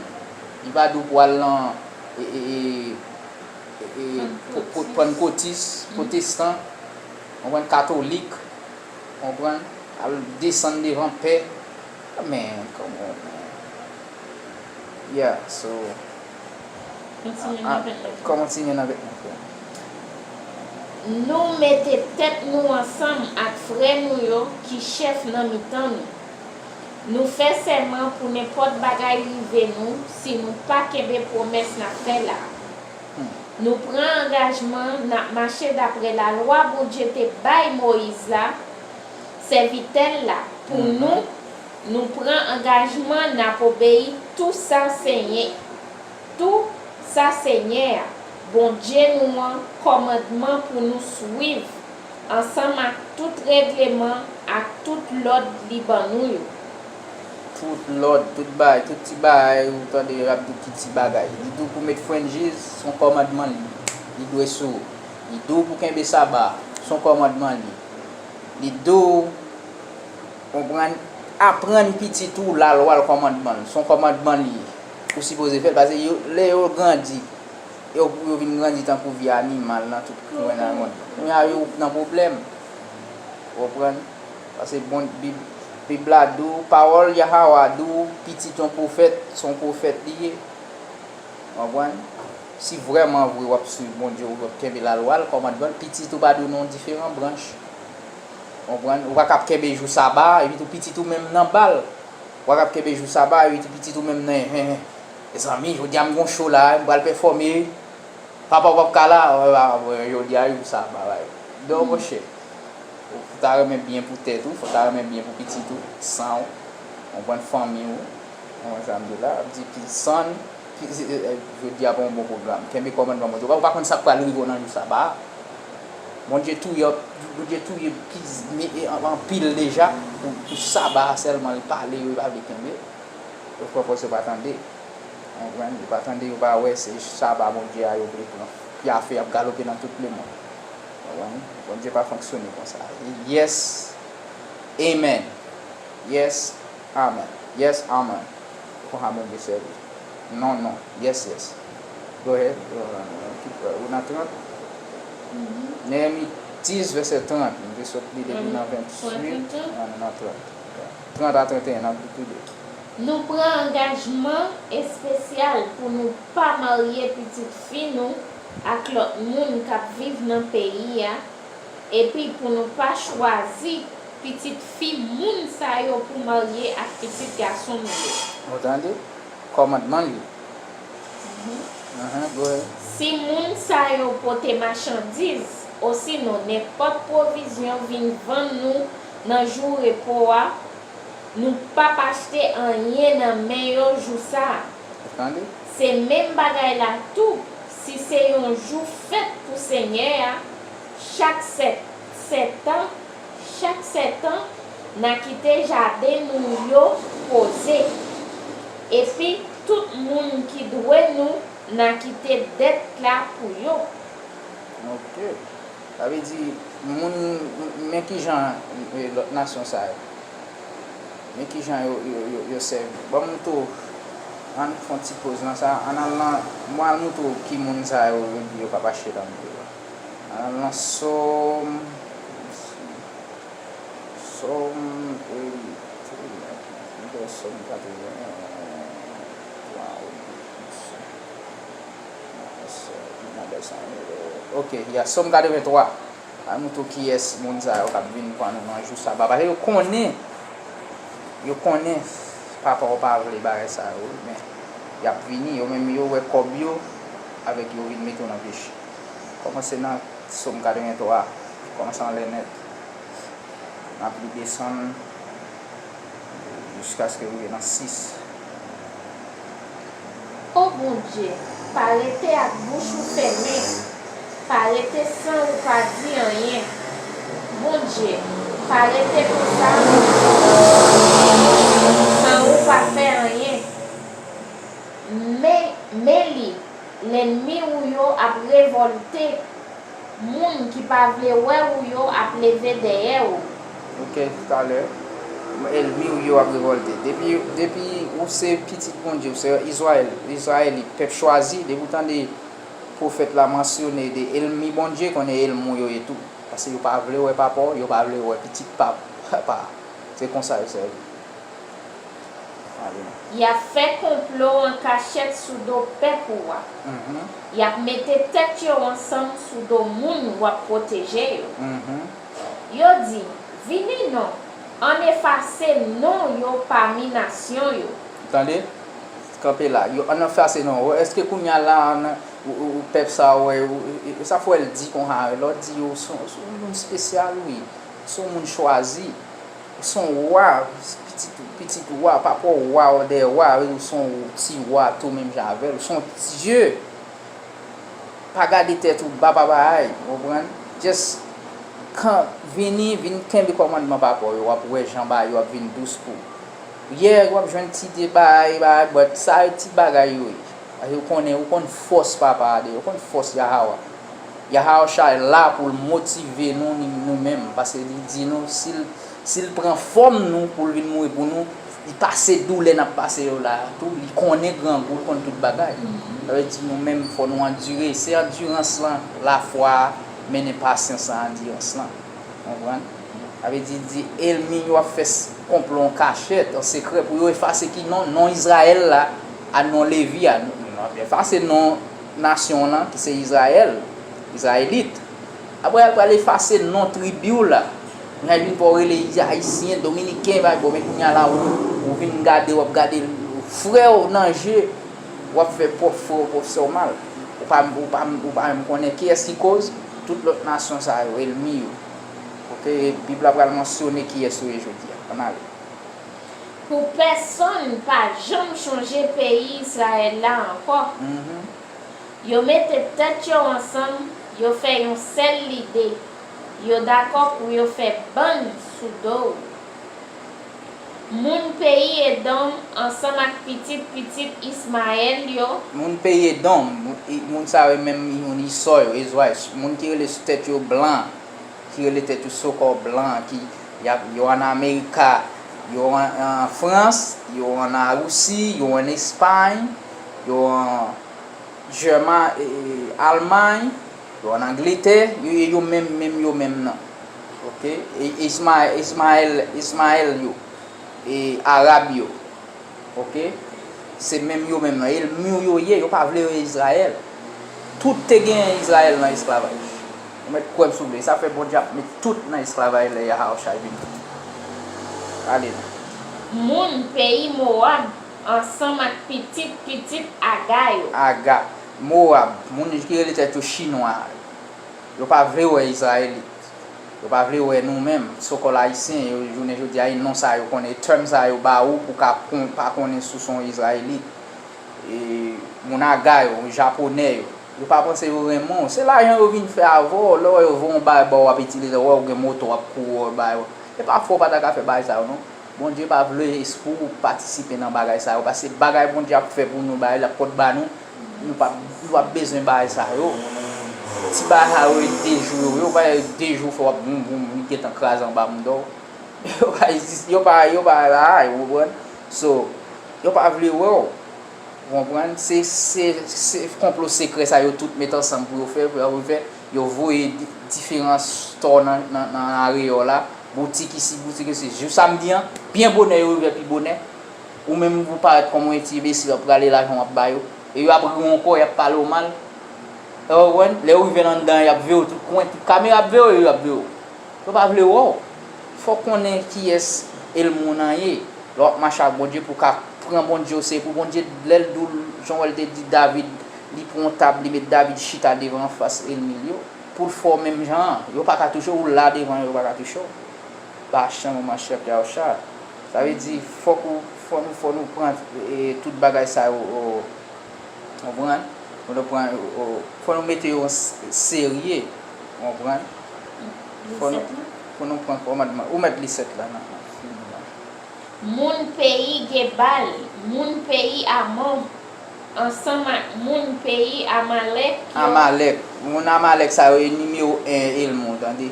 Li pa di w pou w al nan, e, e, e, e, e, po-, po-, Pantekòtis, Pwotestan, konprann, Katolik, konprann, al desann devan pè. Men, kòman, yeah, so, kontinye nan vennèf. Kontinye nan vennèf. Nou mete tèt nou ansanm ak frè nou yo ki chèf nan mitan nou. Nou fè sèman pou nenpòt bagay rive nou si nou pa kenbe pwomès n ap fè la. Nou pran angajman n ap mache dapre lalwa Bondye te bay Moyiz la, sèvitè l la, pou nou, nou pran angajman n ap obeyi tou sa Senyè, tou sa Senyè a, Bondye nou an, kòmandman pou nou swiv, ansanm ak tout regleman ak tout lòd li ban nou yo. Tout lòd, tout bagay, tout ti bagay ou tande yo ap di w ki ti bagay. Li di w pou met fringes, se yon kòmandman li, li dwe sou ou. Li di w pou kenbe saba, se yon kòmandman li. Li di w, konprann, aprann pitit ou lalwa l, kòmandman l, se yon kòmandman li ye. Ou sipoze fè l, paske yo, lè yo grandi, yo, yo vin grandi tankou vye animal nan tout kwen nan mond. Kounye a yo nan pwoblèm. Ou konprann? Paske bon, Bib, Bib la di w, pawòl Yahawa di w, pitit yon pwofèt, se yon pwofèt li ye. Konprann? Si vrèman vre w ap swiv Bondye, w ap kenbe lalwa l, kòmandman l, pitit ou pa dwe nan yon diferan branch. Konprann? Ou pa ka ap kenbe jou saba, epi tou pitit ou menm nan bal. Ou pa ka ap kenbe jou saba, epi tou pitit ou menm nan, hen, hen. Mezanmi, jodi a m gon cho la, m pral pèfòme. Papa w p ap ka la, jodi a jou saba, bay. Donk, monchè, ou ta renmen byen pou tèt ou, fò w ta renmen byen pou pitit ou, san w, konprann, fanmi w, konprann sa m di la, ap di ki san, ki, eh, eh, jodi a pa yon bon pwogram. Kenbe kòmandman Bondye. Ou pa, ou pa konn sa k pral rive w nan jou saba a. Bondye touye, Bondye touye pliz-, mi-, eh, an-, anpil deja pou, pou saba a sèlman, li pale, yo pa vle kenbe. Yo fè fòs yo pa tande. Konprann? Yo pa tande, yo pa wè, se saba Bondye a yo vle pran. Pye a fè y ap galope nan tout lemonn. Konprann? Bondye pa fonksyone konsa. Yes, amen. Yes, amen. Yes, amen. Konsa Bondye sèvi. Non, non. Yes, yes. Go ahead. Ou nan trant? Neyemi dis, vèsè trant. Nou te sot li depi nan venntuit, an nou nan trant. Trant a trannteyen, n ap li tou de. Nou pran angajman espesyal pou nou pa marye pitit fi nou ak lòt moun k ap viv nan peyi a, epi pou nou pa chwazi pitit fi moun sa yo pou marye ak pitit gason nou yo. Ou tande? Kòmandman li. Mhm. Aha, go ahead. Si moun sa yo pote machandiz, osinon nenpòt pwovizyon vin vann nou nan jou repo a, nou p ap achte anyen nan men yo jou sa a. Ou tande? Se menm bagay la tou, si se yon jou fèt pou Senyè a, chak sèt, sèt an, chak sèt an, n a kite jaden nou yo poze. Epi, tout moun ki dwe nou, n a kite dèt la pou yo. Ok. Sa vle di, moun, men kijan, eh, lòt nasyon sa yo, men kijan yo, yo, yo, yo sèvi. Ban m tou, ann fè yon ti poz nan sa, ann al nan, mwen al moutre w ki moun sa yo, yo di yo p ap achte nan men yo. Ann al nan Sòm, Sòm, e, Sòm katreven twa, ok, ya, Sòm katreven twa. Ann moutre w kiyès moun sa yo k ap vin pran nou nan jou saba. Paske yo konnen, yo konnen papa w pa vle bagay sa yo, men y ap vini, yo menm yo wè kòb yo, avèk yo vin mete w nan peche. Kòmanse nan Sòm katreven twa, kòmanse anlè nèt. N ap li desann jiskaske rive nan sis. O Bondye, pa rete ak bouch ou fèmen, pa rete san ou pa di anyen. Bondye, pa rete konsa, san ou pa fè anyen. Men, men li, lènmi ou yo ap revòlte, moun ki pa vle wè ou yo ap leve dèyè ou. Ok, talè. Ènmi w yo ap revòlte. Depi, depi ou se pitit Bondye, ou se Izrayèl, Izrayelit, pèp chwazi, depi w tande pwofèt la mansyone de ènmi Bondye, konnen ènmi w yo ye tou. Paske yo pa vle wè papa w, yo pa vle wè pitit papa. Se konsa yo sèvi. Y ap fè konplo an kachèt sou do pèp ou a. Y ap mete tèt yo ansanm sou do moun w ap pwoteje yo. Yo di, vini non, ann efase non yo pami nasyon yo. Tande? Kanpe la. Yo, ann efase non yo. Èske kounye a la, ann, ou, ou, ou pèp sa a, wè, ou, e, e, sa fò l di konsa, lè w di yo, se yon, se yon moun espesyal, wi. Se yon moun chwazi. Ou se yon wa, pitit, pitit wa, papa w wa, w dèyè wa, ou se yon ti wa tou menm jan avè l, ou se yon dye. Pa gade tèt ou ba pa bagay, ou konprann? Just kan, vini, vin kenbe kòmandman papa w yo, w ap wè jan bagay yo ap vin dous pou ou. Yè, w ap jwenn ti de bagay, bagay, but sa yo ti bagay yo ye. Paske ou konnen, ou konn fòs papa a de, ou konn fòs Yahawa. Yahawashai la pou l motive nou, ni nou menm, paske li di nou, si l, si l pran fòm nou pou l vin mouri pou nou, li pase doulè n ap pase yo la a tou, li konnen grangou, li konn tout bagay. Sa vle di nou menm, fò nou andire. Se andirans lan, lafwa a, mennen pasyans lan, andirans lan. Konprann? Sa vle di, di ènmi yo ap fè s-, konplo an kachèt, an sekrè, pou yo efase ki non, non Izrayèl la, a non Levi a. L ap efase non nasyon w lan, ki se Izrayèl, Izrayelit. Apre, l pral efase non tribi w la. Mwen vin fè w rele Ayisyen, Dominiken, bagay, bon, men kounye a la, ou, ou vin gade, w ap gade frè w nan je, w ap fè pwòp frè w, pwòp sè w mal. Ou pa, ou pa, ou pa menm konnen kiyès ki koz, tout lòt nasyon sa yo, ènmi yo. Oke, Bib la pral mansyone kiyès yo ye jodi a. Ann ale. Pou pèsonn pa janm chonje peyi Izrayèl la ankò. Yo mete tèt yo ansanm, yo fè yon sèl lide. Yo dakò pou yo fè bann sou do w. Moun peyi Edòm ansanm ak pitit pitit Ismayèl yo. Moun peyi Edòm, moun sa yo menm moun Izò yo, Ezwa, moun ki rele tèt yo blan, ki rele tèt yo sokò blan, ki y ap, yo ann Amerika, yo ann Frans, yo ann Larisi, yo ann Espay, yo ann Jèma, Almay, yo ann Angletè, yo ye yo menm, menm yo menm nan. Oke? Ismayèl, Ismayèl yo, Arab yo. Oke? Se menm yo menm nan. Ènmi w yo ye, yo pa vle wè Izrayèl. Tout te genyen Izrayèl nan esklavaj. Ou mèt kwè m si w vle. Sa fè Bondye ap met tout nan esklavaj lè Yahawashai vini. Ale non. Moun peyi Mowab ansanm ak pitit pitit Aga yo. Aga, Mowab, moun ki rele tèt yo Chinwa yo. Yo pa vle wè Izrayelit. Yo pa vle wè nou menm, sokòl Ayisyen, yo, jounen jodi a, e non sa yo konnen, e term sa yo ba ou pou ka kon, pa konnen si w se yon Izrayelit. E, moun Aga yo, Japonè yo, yo pa panse yo renmen w. Se lajan yo vin fè avè w, lè w wè yo voye yon bagay ba w, w ap itilize, w wè w gen moto, w ap kouri, w bay yo. E pafwa w pa ta ka fè bagay sa yo, non. Bondye pa vle pou w patisipe nan bagay sa yo, paske bagay Bondye ap fè pou nou, bagay l ap pot ba nou, nou p ap, nou p ap bezwen bagay sa yo. Ti bagay sa yo, e de jou yo ye, w pa wè de jou fè w ap voum voum, li gentan kraze anba mouda w. Yo pa egzis, yo pa, yo pa la, ou konprann? So, yo pa vle wè w. Ou konprann? Se, se, se konplo sekrè sa yo tout met ansanm pou yo fè, pou yo fè, yo voye diferan stò nan, nan, nan areyò la, boutik isi, boutik isi. Jou samdi an, byen bonè yo ouvè pi bonè. Ou menm ou parèt kòm yon ti enbesil, w ap rale lajan w ap ba yo. E yo ap ri w ankò, y ap pale w mal. Ou konprann? Lè yo rive anndan an, y ap veye w tout kwen, tout kamera ap veye w, yo ap veye w. Yo pa vle wè w. Fò w konnen kiyès ènmi w nan ye. Lè w ap mache ak Bondye pou w ka pran Bondye oserye, pou Bondye, lè l di w, jan w wè l te di David, li pran yon tab, li met David chita devan anfas ènmi l yo, pou l fè w menm jan an. Yo pa ka touche w, ou la devan yo, yo pa ka touche w. Ba chanm ou manchèt Yahusha. Sa vle di, fòk ou, fò nou, fò nou pran tout bagay sa yo. Ou konprann? Fò nou pran, fò nou mete yo serye. Ou konprann? Fò nou, fò nou pran kòmandman. Ou mèt li sèt la nan, nan fim nan. Moun peyi Gebal, moun peyi Amon, ansanm ak moun peyi Amalèk yo. Amalèk. Moun Amalèk sa yo, e nimewo en ènmi w, tande.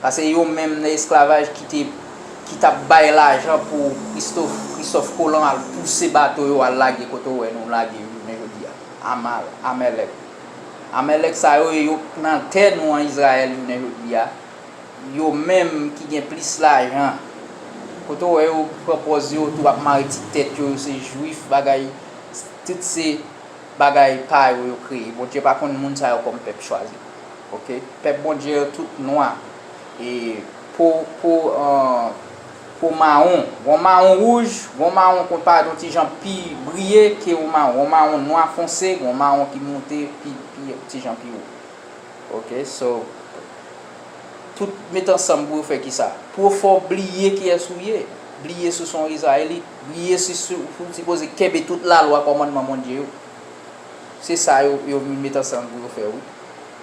Paske yo menm nan esklavaj ki te, ki t ap bay lajan pou Kristòf, Kristòf Kolon al pouse bato yo al lage kote w wè nou lage yo jounen jodi a. Amal, Amalèk. Amalèk sa yo, yo nan tè nou an Izrayèl jounen jodi a. Yo menm ki gen plis lajan. Kote w wè yo pran pòz yo tou ap mare ti tèt yo, yo se jwif, bagay, tout se bagay pa yo yo kreye. Bondye pa konn moun sa yo kòm pèp chwazi. Oke? Pèp Bondye yo tout nwa. E po, po, po mawon. Gon mawon wouj, gon mawon konn parèt yon ti jan pi briye ke yon mawon. Gon mawon nwa fonse, gon mawon ki moute pi, pi, ti jan pi wo. Oke, so, tout met ansanm pou yo fè kisa? Pou yo fè w bliye kiyès ou ye. Bliye si w se yon Izrayelit. Bliye si, si w sipoze kenbe tout lalwa, kòmandman Bondye yo. Se sa yo, yo vin met ansanm pou yo fè, wi.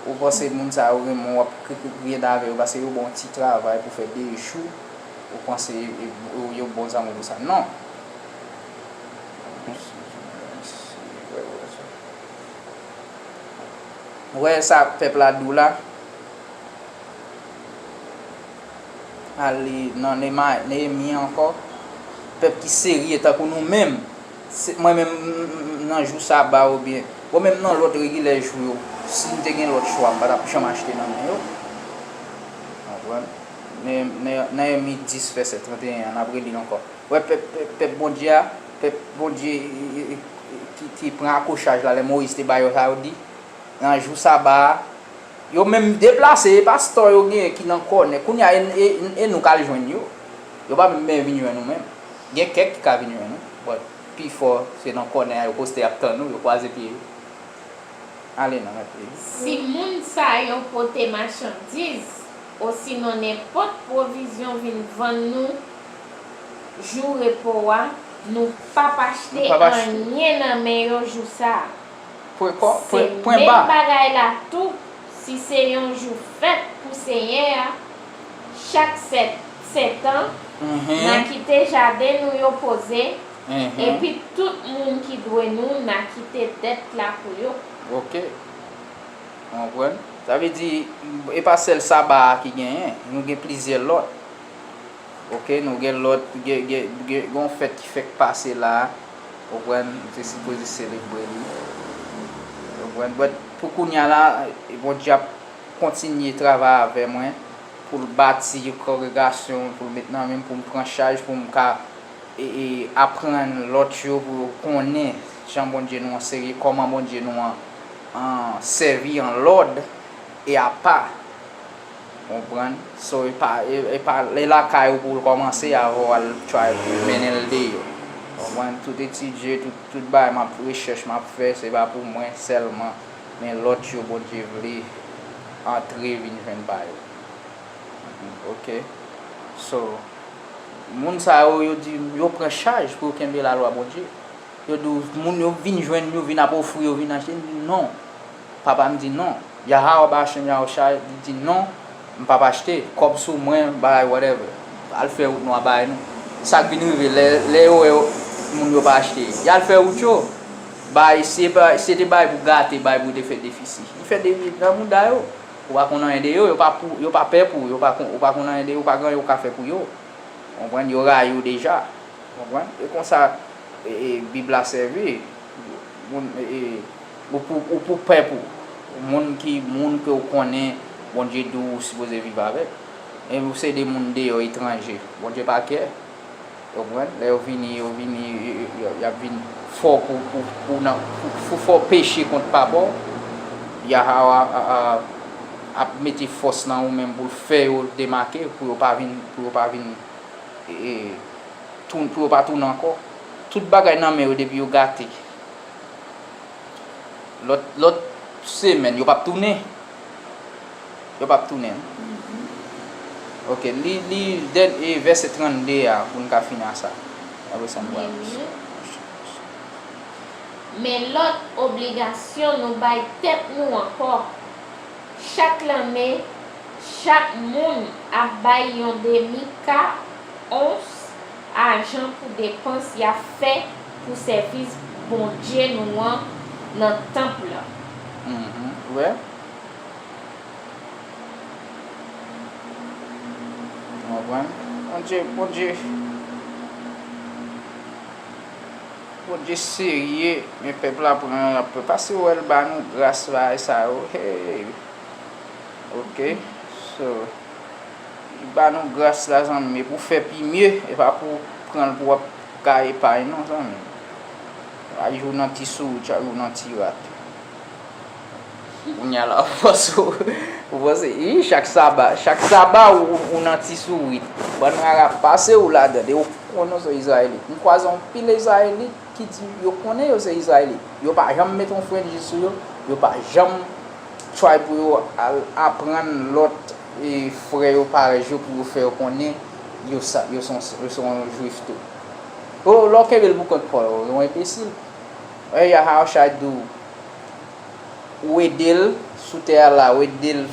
Ou panse moun sa yo renmen w, w ap kri, kri, griyen avè yo, paske yo ba w yon ti travay pou fè de jou, ou panse yo, yo bon zanmi w pou sa. Non. Ou wè sa pèp la di w la? Ale nan Nema, Neyemi ankò. Pèp ki serye tankou nou menm. Se, mwen menm, m, m, m, nan jou saba oubyen, bon, menm nan lòt regilè jou yo, si m te gen lòt chwa, m pa t ap janm achte nan men yo. Ou konprann? Neyemi dis, vèsè trannteyen an, n ap reli l ankò. Wè pèp, pèp, pèp Bondye a, pèp Bondye, e, e, e, ki te pran akochaj la, lè Moyiz te ba yo sa yo di, nan jou saba a, yo menm deplase, e pastè yo genyen ki nan kònè. Kounye a, e, e, e nou k al jwenn yo. Yo pa menm vin jwenn nou menm. Gen kèk ki ka vin jwenn nou, but pifò se nan kònè a yo poste ap tann nou, yo kwaze pye yo. Ale non, mèt li. Si moun sa yo pote machandiz, osinon nenpòt pwovizyon vin vann nou jou repo a, nou p ap achte anyen nan men yo jou sa a. Se menm bagay la tou, si se yon jou fèt pou Senyè a, chak sèt, sèt an, n a kite jaden nou yo poze, epi tout moun ki dwe nou, n a kite dèt la pou yo. Ok. Ou konprann? Sa vle di, e pa sèl saba a ki genyen, nou gen plizyè lòt. Ok, nou gen lòt, gen, gen, gen, gen yon fèt ki fèk pase la. Ou konprann? Nou te sipoze selebre li. Ou konprann? But pou kounye a la, Bondye ap kontinye travay avè mwen pou l bati kongregasyon, pou l met nan men m, pou m pran chaj, pou m ka e, e aprann lòt yo pou yo konnen jan Bondye nou an serye, kòman Bondye nou an, an sèvi an lòd e apa. Konprann? So, e pa, e, e pa, e lakay ou pou l kòmanse avan w al try pou mennen l deyò. Konprann? Tout etidye, tout, tout bagay m ap, rechèch m ap fè, se pa pou mwen sèlman, men lòt yo Bondye vle antre vin jwenn pa yo. Ok. So, moun sa yo, yo di, yo pran chaj pou yo kenbe lalwa Bondye. Yo di w, moun yo vin jwenn, yo vin ap ofri, yo vin achte. M di, non. Papa m di, non. Yahawah Bahashem Yahusha, li di, non, m p ap achte. Kòb sou mwen, bagay, whatever. Al fè wout nou a bay nou. Sa k vin rive, lè, lè yo wè yo, moun yo pa achte, y al fè wout yo. Bay, si se pa, si se te bay pou gate, bay pou te fè defisi. Li fè defi nan mouda yo. Ou pa konn anyen de yo, yo pa pou, yo pa pè pou, yo pa kon, ou pa konn anyen de yo, ou pa gen anyen ou ka fè pou yo. Konprann? Yo rayi w deja. Konprann? E konsa, e, e, Bib la sèvi. Moun, e, e, ou pou, ou pou pè pou. Moun ki, moun ke w konnen, Bondye di w ou sipoze viv avèk. E ou se de moun deyò, etranje. Bondye pa kè. Ou konprann? Lè yo vini, yo vini, yo, yo, y ap vin fò pou, pou, pou, nan, pou, pou fè w peche kont papa w. Yahawah a, a, ap mete fòs nan ou menm pou l fè yo demake, pou yo pa vin, pou yo pa vin, e, e, tou, pou yo pa tounen ankò. Tout bagay nan men yo depi yo gate. Lòt, lòt semèn, yo p ap tounen. Yo p ap tounen. Ok, li, li, dèn-, e, vèsè trannde a, pou n ka fini a sa. Apre sa, n pral. Men lòt obligasyon nou bay tèt nou ankò. Chak lanne, chak moun ap bay yon demi ka ons ajan pou depans y ap fè pou sèvis Bondye nou an nan tanp lan. Mhm. Ou wè? Ou konprann? Bondye, Bondye, Bondye serye, men pèp la pran, y ap pase wè l ba nou gras bagay sa yo. Hey! Ok, so, li ba nou gras la, zanmi, men pou fè pi mye, e pa pou pran l pou w ap ka epay non, zanmi. Chak jou nan ti sourit, chak jou nan ti rat. Kounye a la, ou panse, ou panse, ii, chak saba, chak saba ou, ou, ou nan ti sourit. Bann Arab pase ou ladan, e ou konnen w se Izrayelit. M kwaze anpil Izrayelit ki di yo konnen yo se Izrayelit. Yo pa janm met yon frenji sou yo, yo pa janm try pou yo al aprann lòt, e, frè yo, parèy yo, pou yo fè yo konnen yo sa, yo se yon, yo se yon Jwif tou. O, lè w kenbe l pou kont pa w, ou yon enbesil. Wè, Yahawashai di w, ou ede l sou tè a la, ou ede l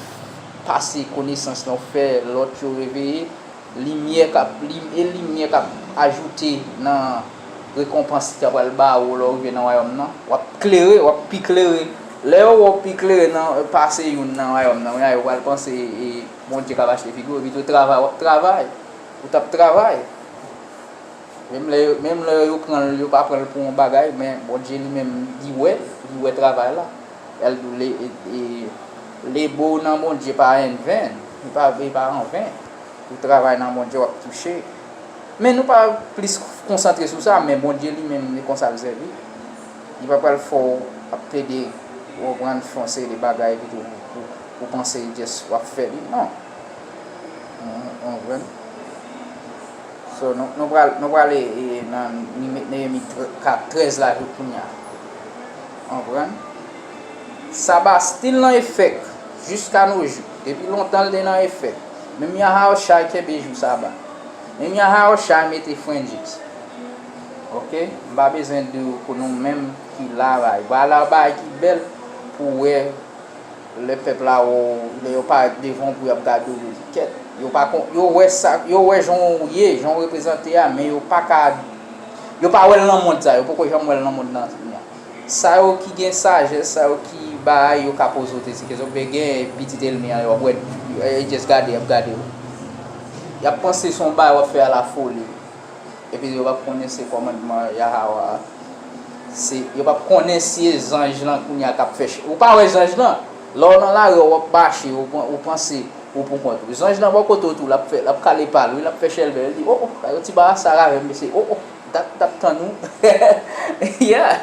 pase konesans lan, ou fè lòt yo reveye, limyè k ap, lim-, e limyè k ap ajoute nan rekonpans li ta pral ba ou lè w rive nan wayòm nan. W ap klere, w ap pi klere. Lè yo wè w pi klere nan, pase youn nan wayòm nan, yo pral panse, e, Bondye k ap achte figi w, epi tou travay, w ap travay. Ou t ap travay. Menm lè yo, menm lè yo pran l, yo pa pran l pou yon bagay, men Bondye li menm, li wè, li wè travay la. Lè l di w le, e, e, lebo w nan Bondye pa an ven, li pa, li pa an ven. Ou travay nan Bondye, w ap touche. Men nou pa plis konsantre sou sa, men Bondye li menm, li konsa l sèvi. Li pa pral fè w ap plede, ou konprann, fè yon seri de bagay epi tou ou, ou, ou panse just w ap fè li. Non. Ou, ou konprann? So, nou, nou pral, nou prale, e, nan Neyemi trè-, ka trèz la jouk kounye a. Ou konprann? Saba still nan efèk jiska no jou. Depi lontan l te nan efèk. Menm Yahawashai kenbe jou Saba. Menm Yahawashai mete fringes. Oke? M pa bezwen di w pou nou menm ki la bay. Vwala bagay ki bèl pou w wè lè pèp la wè w, lè yo parèt devan w pou y ap gade w, yo di, "Kèt, yo pa kon, yo wè sa, yo wè jan w ye, jan w reprezante a, men yo pa ka, yo pa wè l nan mond sa, yo poko janm wè l nan mond nan." Sa yo ki gen sajès, sa yo ki bay, yo ka poze w ti kesyon. Men gen pitit ènmi an, yo ap wè, e just gade, y ap gade w. Y ap panse se yon bagay w ap fè a la foli. Epi yo p ap konnen se kòmandman Yahawa a. Se, yo p ap konnen si e zanj lan kounye a k ap fè ch-, ou pa wè zanj lan? Lè w nan lari, w ap mache, ou pran, ou panse ou pou kont ou. Zanj lan bò kote w tou, l ap fè, l ap kale pa l, wi, l ap fè chèlbè. Li di, "O, o, sa yon ti bagay sa rave, mesye. O, o, dat, dat tann ou." Yeah.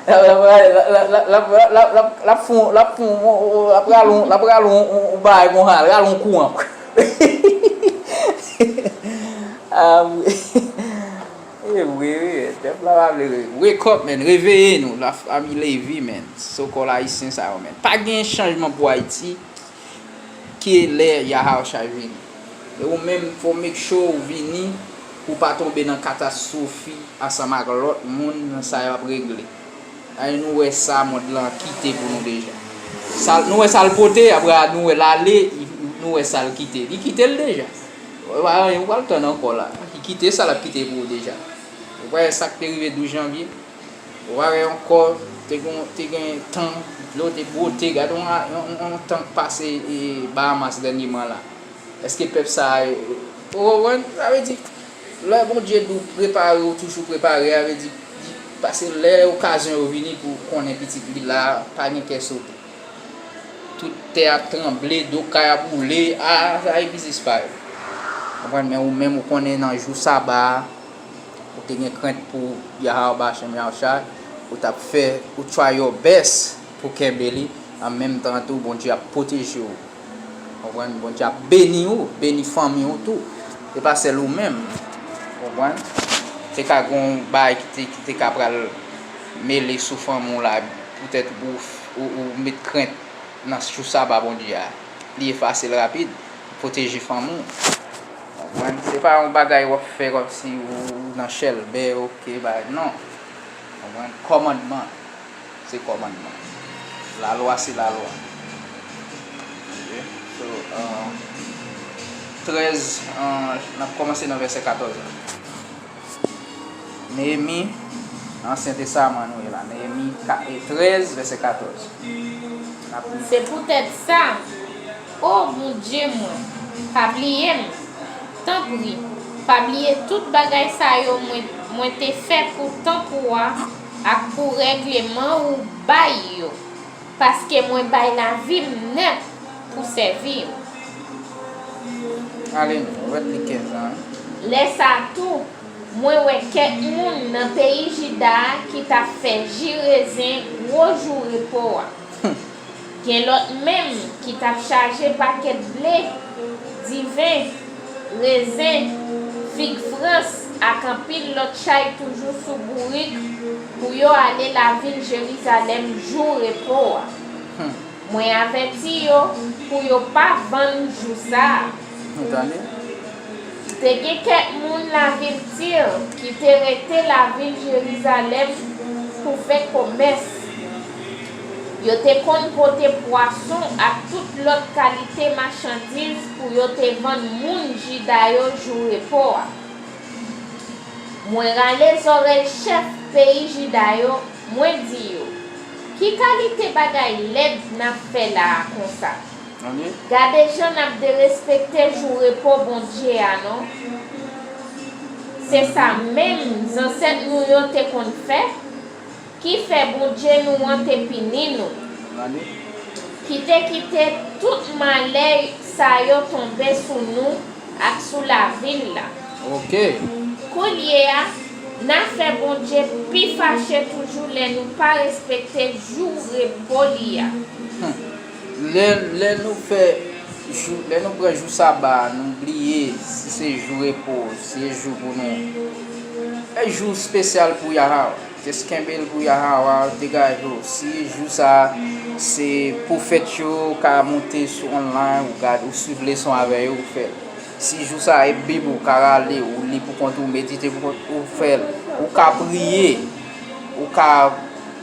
L ap, l ap, l ap, l ap, l ap, l ap, l ap, l ap, l ap fon, l ap fon, l ap rale yon, l ap rale yon, yon, yon bagay konsa, rale yon kouran. Ah, wi. E vre, wi. Pèp la pa vle re-, wake up, man. Reveye nou, la fami Levi, man. So-called Ayisyen sa yo, man. Pa gen chanjman pou Ayiti. Ki lè Yahawashai vini. E ou menm, fò w make sure ou vini pou w pa tonbe nan katastwofi ansanm ak lòt moun nan sa y ap regle. Ay, nou wè sa mond lan kite pou nou deja. Sa, nou wè sa l pote, apre a, nou wè l ale, nou wè sa l kite. Li kite l deja. Ou pa anyen, ou pral tann ankò la. Li kite sa l ap kite pou ou deja. Ou pa wè sa k te rive douz janvye? Ou pa wè ankò, te gen, te gen tan, dlo te bwote, gade yon, yon, yon, yon tan k pase, e, Bahamas dènyeman la. Èske pèp sa a, e, ou konprann? Sa vle di, lè Bondye di w prepare, ou toujou prepare, sa vle di, di, paske lè okazyon yo vini pou konnen pitit li la, pa gen kè sote. Tout tè a tranble, do kay ap woule, a, sa e biznis pa yo. Konprann? Men ou menm, ou konnen nan jou saba a, ou te gen krent pou Yahawah Ba'ashem Yahushua, ou t ap fè, ou try your best pou kenbe li, an menm tan tou, Bondye ap pwoteje w. Konprann? Bondye ap beni w, beni fanmi w tou. E pa sèl ou menm. Konprann? Te ka gen yon bagay ki te, ki te ka pral mele sou fanmi w la, poutèt ou, ou, ou met krent nan jou saba Bondye a. Li efase l rapid, pwoteje fanmi w. Konprann? Se pa yon bagay w ap fè kòmsi ou nan chèlbè, oke, bagay, non. Konprann? Kòmandman. Se kòmandman. Lalwa se lalwa. Oke? So, euh, trèz, euh, n ap kòmanse nan vèsè katòz la. Neyemi, Ansyen Testaman nou ye la. Neyemi ka-, e trèz, vèsè katòz. N ap li. Se poutèt sa, o Bondye mwen, pa bliye m. Tanpri, pa bliye tout bagay sa yo mwen, mwen te fè pou tanp ou a ak pou règleman ou bay yo, paske mwen bay lavi m nèt pou sèvi w. Ale, nou, ou mèt li kenz an, wi. Lè sa a tou, mwen wè kèk moun nan peyi Jida a ki t ap fè ji rezen gwo jou repo a. Gen lòt menm ki t ap chaje pakèt ble, diven, rezen, fig frans ak anpil lòt chay toujou sou bourik pou yo ale lavil Jerizalèm jou repo a. Mwen avèti yo pou yo pa vann jou sa a. Ou tande? Te gen kèk moun lavil Tir ki te rete lavil Jerizalèm pou fè komès. Yo te konn pote pwason ak tout lòt kalite machandiz pou yo te vann moun Jida yo jou repo a. Mwen rale zòrèy chèf peyi Jida yo, mwen di yo, "Ki kalite bagay lèd n ap fè la a konsa? Gade jan n ap derespekte jou repo Bondye a non! Se sa menm zansèt nou yo te konn fè, ki fè Bondye nou an te pini nou, ki te kite tout malè sa yo tonbe sou nou ak sou lavil la." Oke. Koulye a, N a fè Bondye pi fache toujou lè nou pa respekte jou repo li a. Lè, lè nou fè jou, lè nou pran jou saba a, nou bliye si se jou repo, si se jou pou nou. E jou espesyal pou Yahawa. Just kenbe l pou Yahawa, degaje w. Si jou sa a, se pwofèt yo ka monte sou online, ou gade, ou swiv leson avè yo, ou fè l. Si jou sa a e Bib ou ka rale, ou li pou kont ou, medite pou kont ou, fè l. Ou ka priye, ou ka,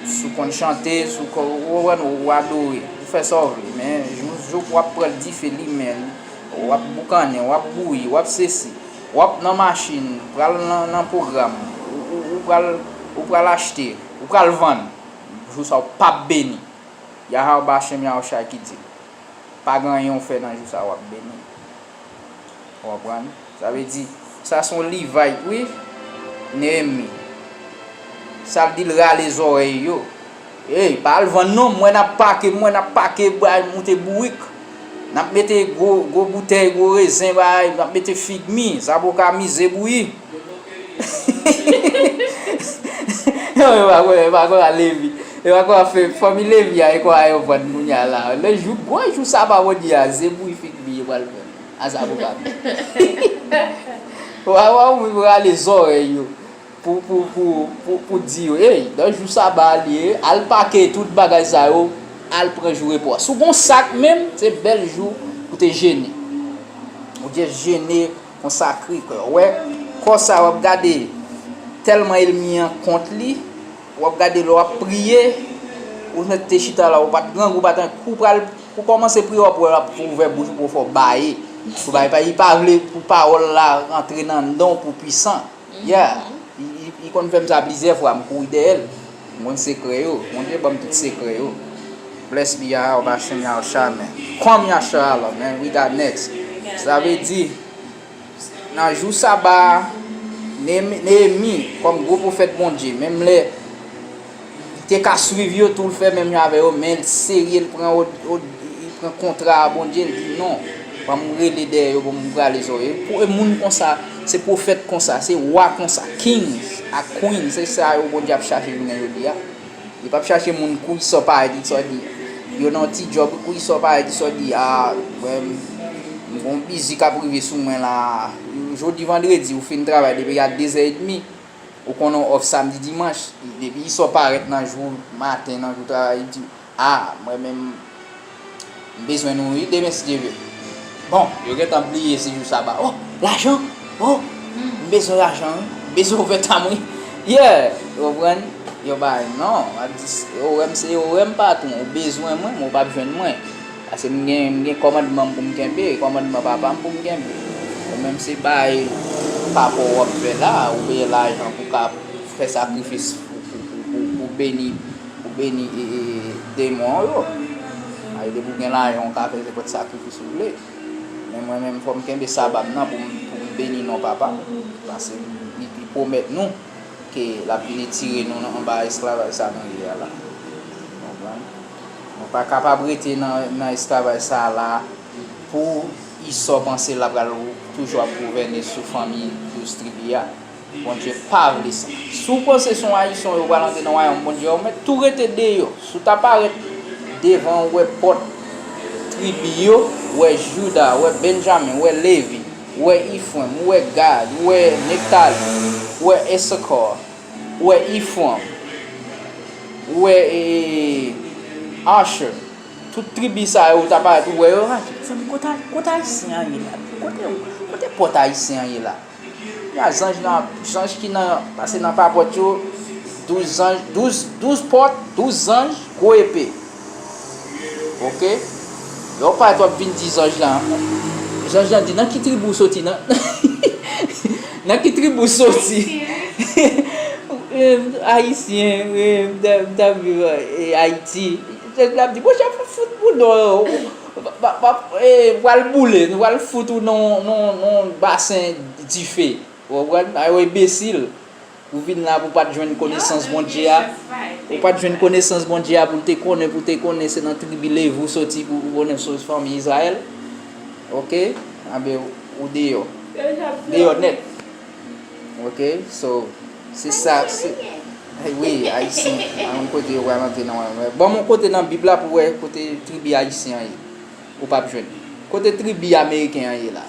si w konn chante, si w konn, ou konprann, ou adore, ou fè sa w vle. Men jou, jou w ap pran l dife, limen l, w ap boukannen, w ap bouyi, w ap sesi, w ap nan machin, pral nan, nan pwogram, ou, ou, ou pral, ou pral achte, ou pral vann, jou sa a w p ap beni. Yahawa Bashem Yahushua ki di, pa gen anyen w fè nan jou sa a w ap beni. Ou konprann? Sa vle di, sa se yon Levite wi, Neyemi. Sa l di l rale zòrèy yo. Ey, pa al vann non, m wè n ap pake, m wè n ap pake, bay moute bourik. N ap mete gwo, gwo boutèy, gwo rezen, bay, n ap mete fig mi, zaboka mi, ze bouyi. Yo, yo pa kwè, yo pa kwè a Levi. Yo pa kwè a fè fanmi Levi a, e kwè a yo vann kounye a la. Lè jou, gwo jou saba Bondye a, ze bouyi fig mi, yo pral vann. A zaboka mi. Wa, wa, ou rale zòrèy yo. Pou, pou, pou, pou, pou di yo, ey, nan jou saba a li ye, al pake tout bagay sa yo, al pran jou repo a. Si w gon sak menm, se bèl jou pou te jene. Ou just jene, konsakre kò w. Ou wè, kò sa w ap gade, tèlman ènmi an kont li, w ap gade lè w ap priye, ou mèt te chita la, ou pa t grangou, ou pa t anyen, kou pral, kou kòmanse priye, w ap wè l ap ouvè bouch ou pou fè w baye. Pou baye, pa, li pa vle pou pawòl la rantre nan anndan w pou pwisan. Yeah. Li, li, li konn fè m sa plizyè fwa, m kouri dèyè l. M konn sekrè yo. Bondye ban m tout sekrè yo. Bless be Yahweh Bashem Yahushua, man. Come Yahshua Allah, man. We got next. Sa vle di, nan jou saba a, Neyemi, Neyemi, kòm gwo pwofèt Bondye, menm lè li te ka swiv yo tou, l fè menm jan avè yo, men l serye, l pran od, od, li pran kontra a Bondye, li di, "Non, ban m rele dèyè yo, ban m rale zò yo." E pou, e moun konsa, se pwofèt konsa, se wa konsa, kings ak queens, se sa yo Bondye ap chache jounen jodi a. Li p ap chache moun kou i sò parèt, i sò di, yo nan yon ti djòb, kou i sò parèt, i sò di, "A, mwen, m gon bizi k ap rive sou mwen la." Jodi vandredi, ou fin travay depi a dezè edmi, ou konnen w off samdi, dimanch, depi i sò parèt nan jou maten, nan jou travay, li di, "A, mwen menm, m bezwen nou wi, demen si Dye vle." Bon, yo gentan bliye se jou saba. "Oh, lajan! Oh, m bezwen lajan wi. M bezwen ouvètam wi." Yeah, ou konprann? Yo bay, non, w ap di, "Orè m se orè m, patwon. Ou bezwen mwen, men ou p ap jwenn mwen. Paske m gen, m gen kòmandman m pou m kenbe, kòmandman papa m pou m kenbe." Ou menm se bay papa w ap fè la, ou peye lajan pou ka fè sakrifis pou, pou, pou, pou, pou beni, pou beni e, e, demon yo. Ay, depi w gen lajan, ou ka fè nenpòt sakrifis ou vle. Men mwen menm, fò m kenbe saba m nan pou m, pou m beni non papa m. Paske li, li pwomèt nou ke l ap vin retire nou nan anba esklavaj sa nou ye a la. Konprann? Nou pa kapab rete nan, nan esklavaj sa a la pou Esau panse l ap pral toujou ap gouvène sou fanmi douz tribi a. Bondye pa vle sa. Si w panse se yon Ayisyen yo pral antre nan wayòm Bondye a, ou mèt tou rete deyò. Si w ta parèt devan, ou wè pòt tribi yo, ou wè Juda, ou wè Benjamin, ou wè Levi, ou wè Efrem, ou wè Gad, ou wè Neftali, ou wè Isakar, ou wè Efrayim, ou wè e, Asher. Tout tribi sa yo, ou ta parèt, ou wè yo rache. Zanmi, kote, kote Ayisyen an ye la? Kote, kote pòt Ayisyen an ye la? Gen zanj nan, zanj ki nan, pase nan papòt yo, douz zanj, douz, douz pòt, douz zanj, gwo epe. Oke? Lè w parèt, w ap vin di zanj lan. Zanj lan di, "Nan ki tribi w soti, nan?" Nan ki tribi w soti? Ayisyen, m t ap viv Ayiti. Zanj lan ap di, "Monchè, fout pou non, pral boule, nou pral fout ou nan yon basen dife." Ou konprann? Ay, enbesil. Ou vin la pou w pa t jwenn konesans Bondye a. Ou pa t jwenn konesans Bondye a pou l te konnen, pou w te konnen se nan tribi Levi w soti, pou w konnen se fanmi Izrayèl. Oke? Anben, ou deyò. Deyò nèt. Oke? So, Se sa, se, wi, Ayisyen, pa konn kote yo pral antre nan, ban m yon kote nan Bib la pou wè kote tribi Ayisyen an ye. Ou p ap jwenn. Kote tribi Ameriken an ye la?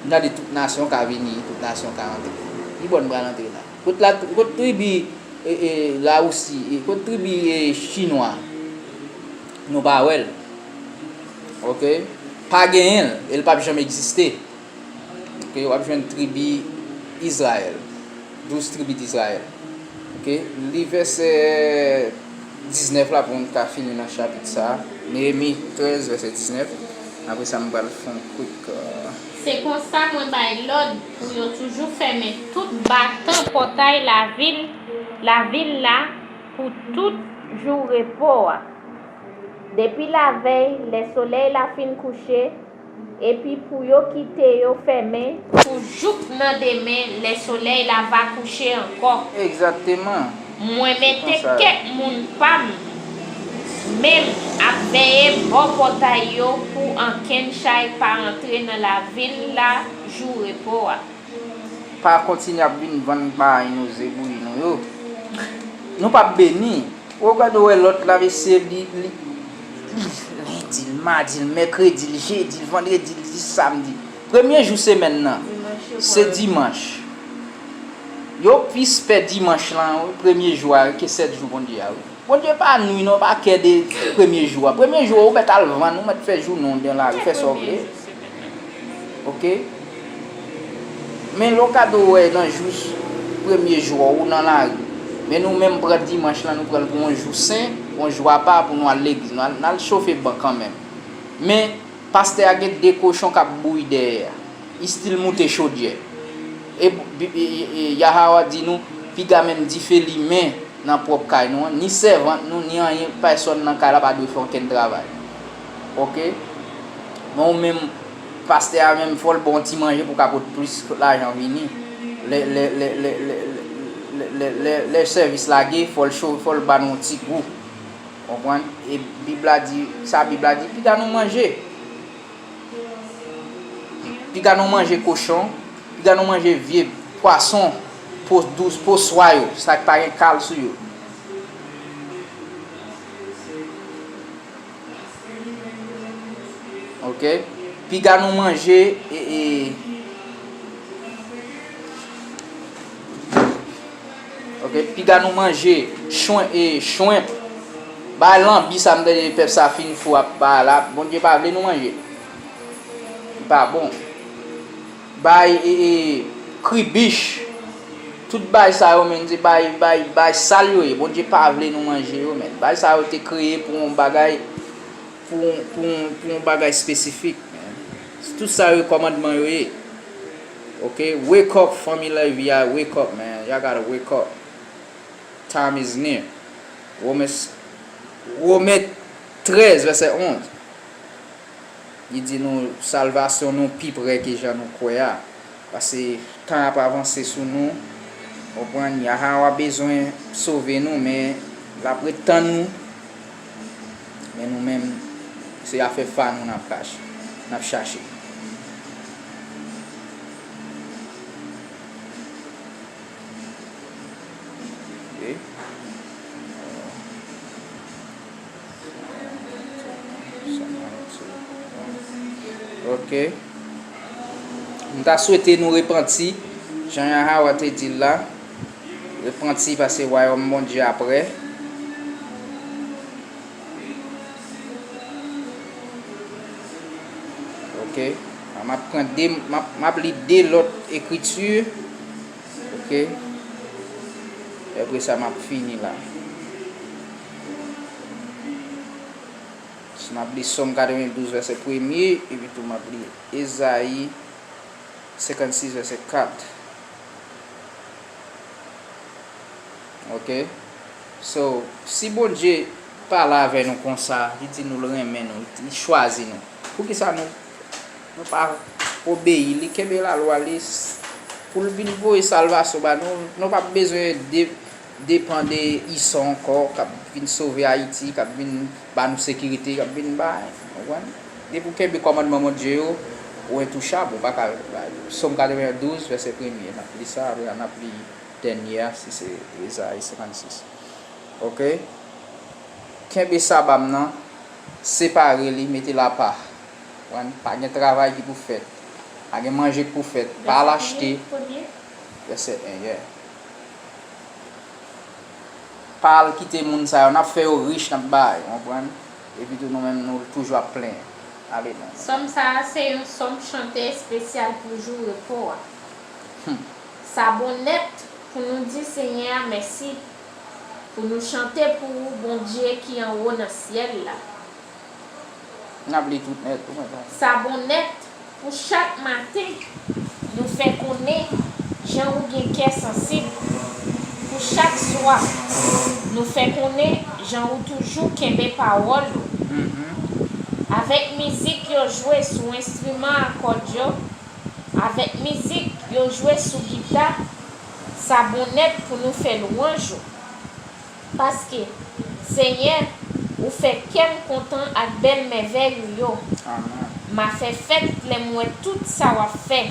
N ap di tout nasyon ka vini, tout nasyon ka antre. Ki bò n pral antre la? Kot la, kot tribi, e, e, Larisi, e, kot tribi, e, Chinwa? Nou pa wè l. Oke? Pa genyen l, e l p ap janm egziste. Oke, w ap jwenn tribi Izrayèl. Douz tribi d Izrayèl. Oke, li vèsè diznèf la pou n ka fini nan chapit sa a. Neyemi trèz, vèsè diznèf. Apre sa, m pral fè yon kwik, euh, Se konsa mwen bay lòd pou yo toujou fèmen tout batan pòtay lavil, lavil la pou tout jou repo a. Depi lavèy, lè solèy la fin kouche, epi pou yo kite yo fèmen pou jouk nan demen, lè solèy la va kouche ankò. Egzakteman. Mwen mete kèk moun pa m menm ap veye bò pòtay yo pou ankenn chay pa antre nan lavil la jou repo a. Pa kontinye ap vin vann bagay nou, ze bouyi nou yo. Nou p ap beni. Ou gade, ou wè lòt la, mesye, li, li, li lendi, l madi, l mèkredi, l jedi, l vandredi, l jis samdi. Premye jou semèn nan, se dimanch. Yo plis pè dimanch lan, wi, premye jou a, ke sèt jou Bondye a, wi. Bondye pa nwi non, pa kè de premye jou a. Premye jou a, ou mèt al vann, ou mèt fè jounen w nan lari, fè sa w vle. Oke? Men lè w gade, w wè nan jou, premye jou a, ou nan lari. Men nou menm pran dimanch lan, nou pran l pou yon jou sen, yon jou apa pou nou al legliz. Nou al, n al chofe ban kanmenm. Men pastè a gen de kochon k ap bouyi dèyè a. Li still moute chodyè. E, e, e, e Yahawa di nou, piga menm dife limen nan pwòp kay nou an, ni sèvant nou, ni anyen, pèsòn nan kay la pa dwe fè okenn travay. Oke? Men ou menm, pastè a menm, fò l ba w ti manje pou w ka pot plis lajan vini. Lè, lè, lè sèvis lage, fò l cho, fò l ba nou yon ti gou. Konprann? E Bib la di, sa Bib la di, piga nou manje. Piga nou manje kochon, piga nou manje vye pwason, po dous, po swa yo, sa k pa gen kal sou yo. Oke? Piga nou manje, e, e, Oke, piga nou manje chwen, e, chwenp. Bay lanbi sa m tande pèp sa fin fou ap bay la. Bondye pa vle nou manje. Li pa bon. Bay, e, e, kribich. Tout bay sa yo, men, se bay, bay, bay sal yo ye. Bondye pa vle nou manje yo, men. Bay sa yo te kreye pou yon bagay, pou, pou, pou yon bagay espesifik, men. Tout sa yo kòmandman yo ye. Ok, wake up, fanmi Levi a, wake up, man. Y'all gotta wake up. Time is near. Wome, Wome trèz, vèsè onz. Li di nou, salvasyon nou pi pre ke jan nou kwè a. Paske tan ap avanse sou nou. Konprann, Yahawa bezwen sove nou, men l ap ret tann nou. Men nou menm, se afè pa nou n ap kache, n ap chache. Ok. Ok. M ta swete nou repanti, jan Yahawa te di l la. Repanti, paske wayòm Bondye a pre. Ok. M ap pran de, m ap, m ap li de lòt ekriti. Ok. E apre sa, m ap fini la. M ap li Sòm katrevendouz, vèsè premye, epi tou m ap li Ezayi senkannsis, vèsè kat. Ok? So, si Bondye pale avè nou konsa, li di nou l renmen nou, li chwazi nou, poukisa nou, nou pa obeyi li, kenbe lalwa li, s-, pou l vin voye salvasyon ba nou, nou p ap bezwen de-, depann de Iso ankò, k ap vin sove Ayiti, k ap vin ba nou sekirite, k ap vin bay, w konprann? Depi w kenbe kòmandman Bondye yo, ou entouchab, ou pa ka, Sòm katrevendouz, vèsè premye, n ap li sa, apre a n ap li Dènye a, si se Ezayi senkannsis. Oke? Kenbe saba m nan, separe li, mete l apa. Konprann? Pa gen travay ki pou fèt. Pa gen manje ki pou fèt. Pa al achte. Vèsè en, yeah. Pa al kite moun sa yo, n ap fè yo rich, n ap ba yo, konprann? Epi tou nou menm, nou toujou ap plenyen. Ale non. Sòm sa a se yon sòm chante espesyal pou jou repo a. Hmm. Sa bon nèt pou nou di Senyè a mèsi, pou nou chante pou ou, Bondye ki anwo nan syèl la. N ap li tout nèt, ou konprann? Sa bon nèt pou chak maten, nou fè konnen jan ou gen kè sansib. Pou chak swa, nou fè konnen jan ou toujou kenbe pawòl ou. Mhm. Avèk mizik yo jwe sou enstriman a kòd yo, avèk mizik yo jwe sou gita, sa bon nèt pou nou fè lwanj ou. Paske, Senyè, ou fè kè m kontan ak bèl mèvèy ou yo. Amèn. M a fè fèt lè m wè tout sa w ap fè.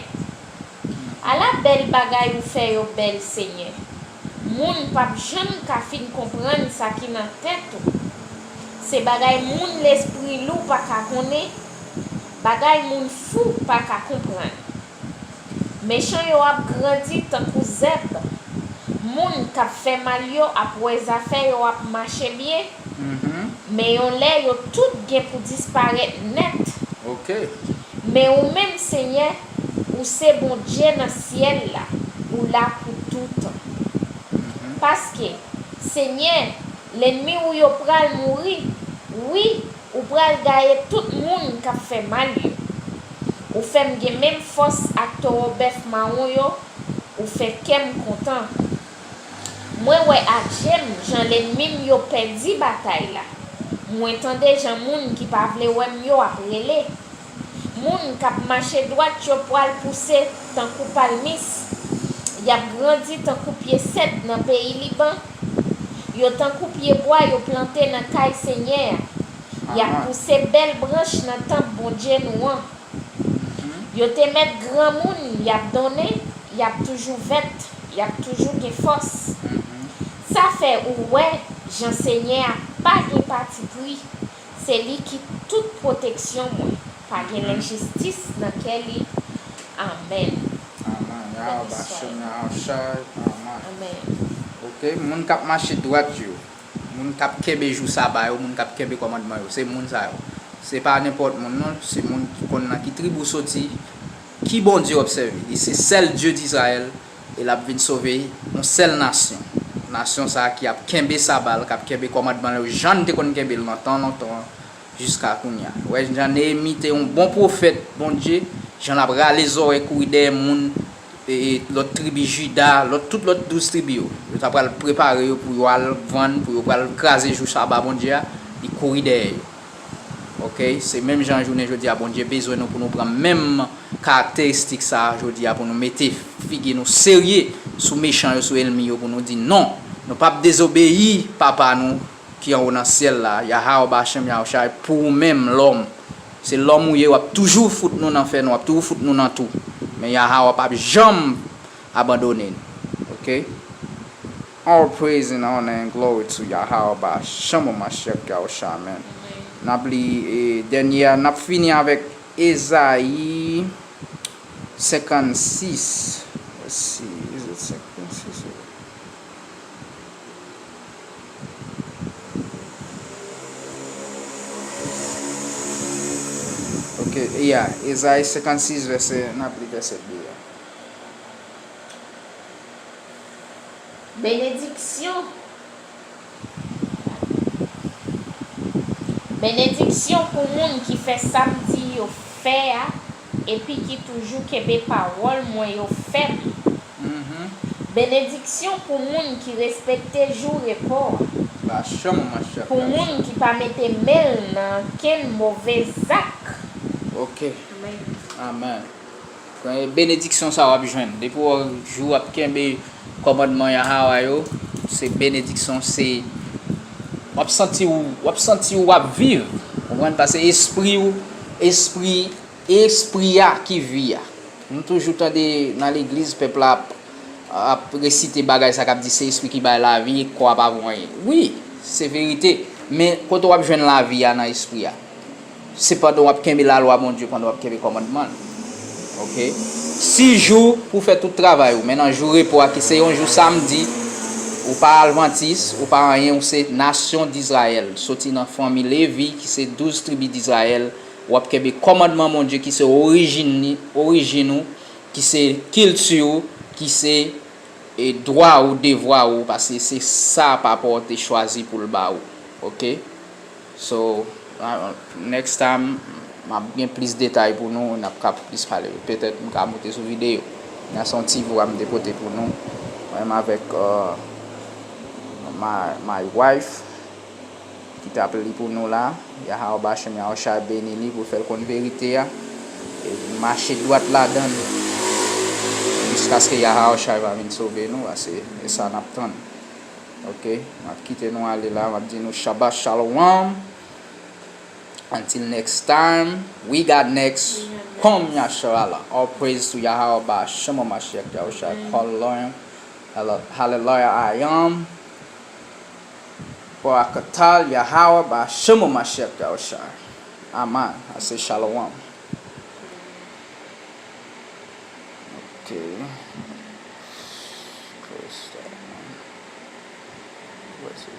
Ala bèl bagay ou fè yo bèl, Senyè! Moun p ap janm ka fin konprann sa ki nan tèt ou. Se bagay moun lespri lou pa ka konnen, bagay moun fou pa ka konprann. Mechan yo ap grandi tankou zèb. Moun k ap fè mal yo ap wè zafè yo ap mache byen, mhm, men yon lè yo tout gen pou disparèt nèt. Oke. Men ou menm, Senyè, ou se Bondye nan syèl la, ou la pou toutan. Mhm. Paske, Senyè, lènmi ou yo pral mouri, wi, ou pral gaye tout moun k ap fè mal yo. Ou fè m gen menm fòs ak towo bèf mawon yo, ou fè kè m kontan. Mwen wè ak je m jan lènmi m yo pèdi batay la. Mwen tande jan moun ki pa vle wè m yo ap rele. Moun k ap mache dwat yo pral pouse tankou palmis. Y ap grandi tankou pye sèd nan peyi Liban. Yo tankou pyebwa yo plante nan kay Senyè a. Y ap pouse bèl branch nan tanp Bondye nou an. Mhm. Yo te mèt granmoun, y ap donnen, y ap toujou vèt, y ap toujou gen fòs. Mhm. Sa fè ou wè jan Senyè a pa gen patipri. Se li ki tout pwoteksyon mwen. Pa gen lenjistis nan kè li. Amèn. Amèn. Yahweh Bashem, Yahweh Shai. Amèn. Amèn. Oke, moun k ap mache dwat yo, moun k ap kenbe jou saba yo, moun k ap kenbe kòmandman yo, se moun sa yo. Se pa nenpòt moun non, se moun ki konn nan ki tribi w soti, ki Bondye w ap sèvi. Li se sèl Dye d Izrayèl, e l ap vin sove yon sèl nasyon. Nasyon sa a ki ap kenbe saba l, k ap kenbe kòmandman l yo, jan n te konn kenbe l nan tan lontan an, jiska kounye a. Wè, jan Neyemi te yon bon pwofèt Bondye, jan l ap rale zòrèy kouri dèyè moun, e, e, lòt tribi Jida, lòt, tout lòt douz tribi yo. Yo ta pral prepare yo pou yo al vann, pou yo pral kraze jou saba Bondye a, li kouri dèyè yo. Oke? Se menm jan jounen jodi a, Bondye bezwen nou pou nou pran menm karakteristik sa a jodi a, pou nou mete figi nou serye sou mechan yo, sou ènmi yo, pou nou di non. Nou p ap dezobeyi Papa nou ki anwo nan syèl la, Yahawah Basham Yahushai, pou ou menm, lòm. Se lòm ou ye, w ap toujou fout nou nan fè nwa, w ap toujou fout nou nan twou. Men Yahawah p ap janm abandone n. Oke? All praise and honor and glory to Yahawah Basham Mashiach Yahushua, amen. N ap li, e, dènye a, n ap fini avèk Ezayi senkannsis. Let's see, is it senkannsis? Ok, yeah, Ezayi senkannsis, vèsè, n ap li vèsè de a. Benediksyon. Benediksyon pou moun ki fè sa m di yo fè a, epi ki toujou kenbe pawòl mwen yo fèm. Mhm. Benediksyon pou moun ki respekte jou repo a. Pou moun ki pa mete men l nan okenn move zak. Ok. Amèn. Amèn. Premye benediksyon sa w ap jwenn. Depi w wè jou w ap kenbe kòmandman Yahawah yo, se benediksyon, se, w ap santi w, w ap santi w ap viv. Konprann? Paske espri w, espri, espri a ki vi a. Nou toujou tande nan legliz, pèp la ap ap resite bagay sa k ap di se espri ki bay lavi, kò a pa vo anyen. Wi, se verite. Men kote w ap jwenn lavi a nan espri a? Se pandan w ap kenbe lalwa Bondye, pandan w ap kenbe kòmandman l. Oke? Sis jou pou fè tout travay ou, men nan jou repo a, ki se yon jou samdi, ou pa advantis, ou pa anyen, ou se nasyon Dizrayèl, soti nan fanmi Levi, ki se douz tribi Dizrayèl, w ap kenbe kòmandman Bondye, ki se orijin li, orijin ou, ki se kilti ou, ki se, e, dwa ou, devwa ou, paske se sa papa w te chwazi pou l ba ou. Oke? So, uh, next time, m ap gen plis detay pou nou, n ap ka plis pale. Petèt m ka moute sou videyo. Nan se yon ti vo a m te pote pou nou. Mwen menm avèk, uh, my, my wife, ki t ap li pou nou la. Yahawah Bashem Yahushua beni li pou fè l konn verite a. E mache dwat ladan l. Jiskaske Yahawah Shai va vin sove nou, paske e sa n ap tann. Oke, m ap kite nou ale la, m ap di nou Shabbat Shalom. Until next time, we got next. Pom Yasharala. All praise to Yahawah Bashem Mashiach Yahushua. Hallelujah. Hallelujah, I am. Barakatal Yahawah Bashem Mashiach Yahushua. Amen. I say Shalom. Okay. Praise God, man. What's it?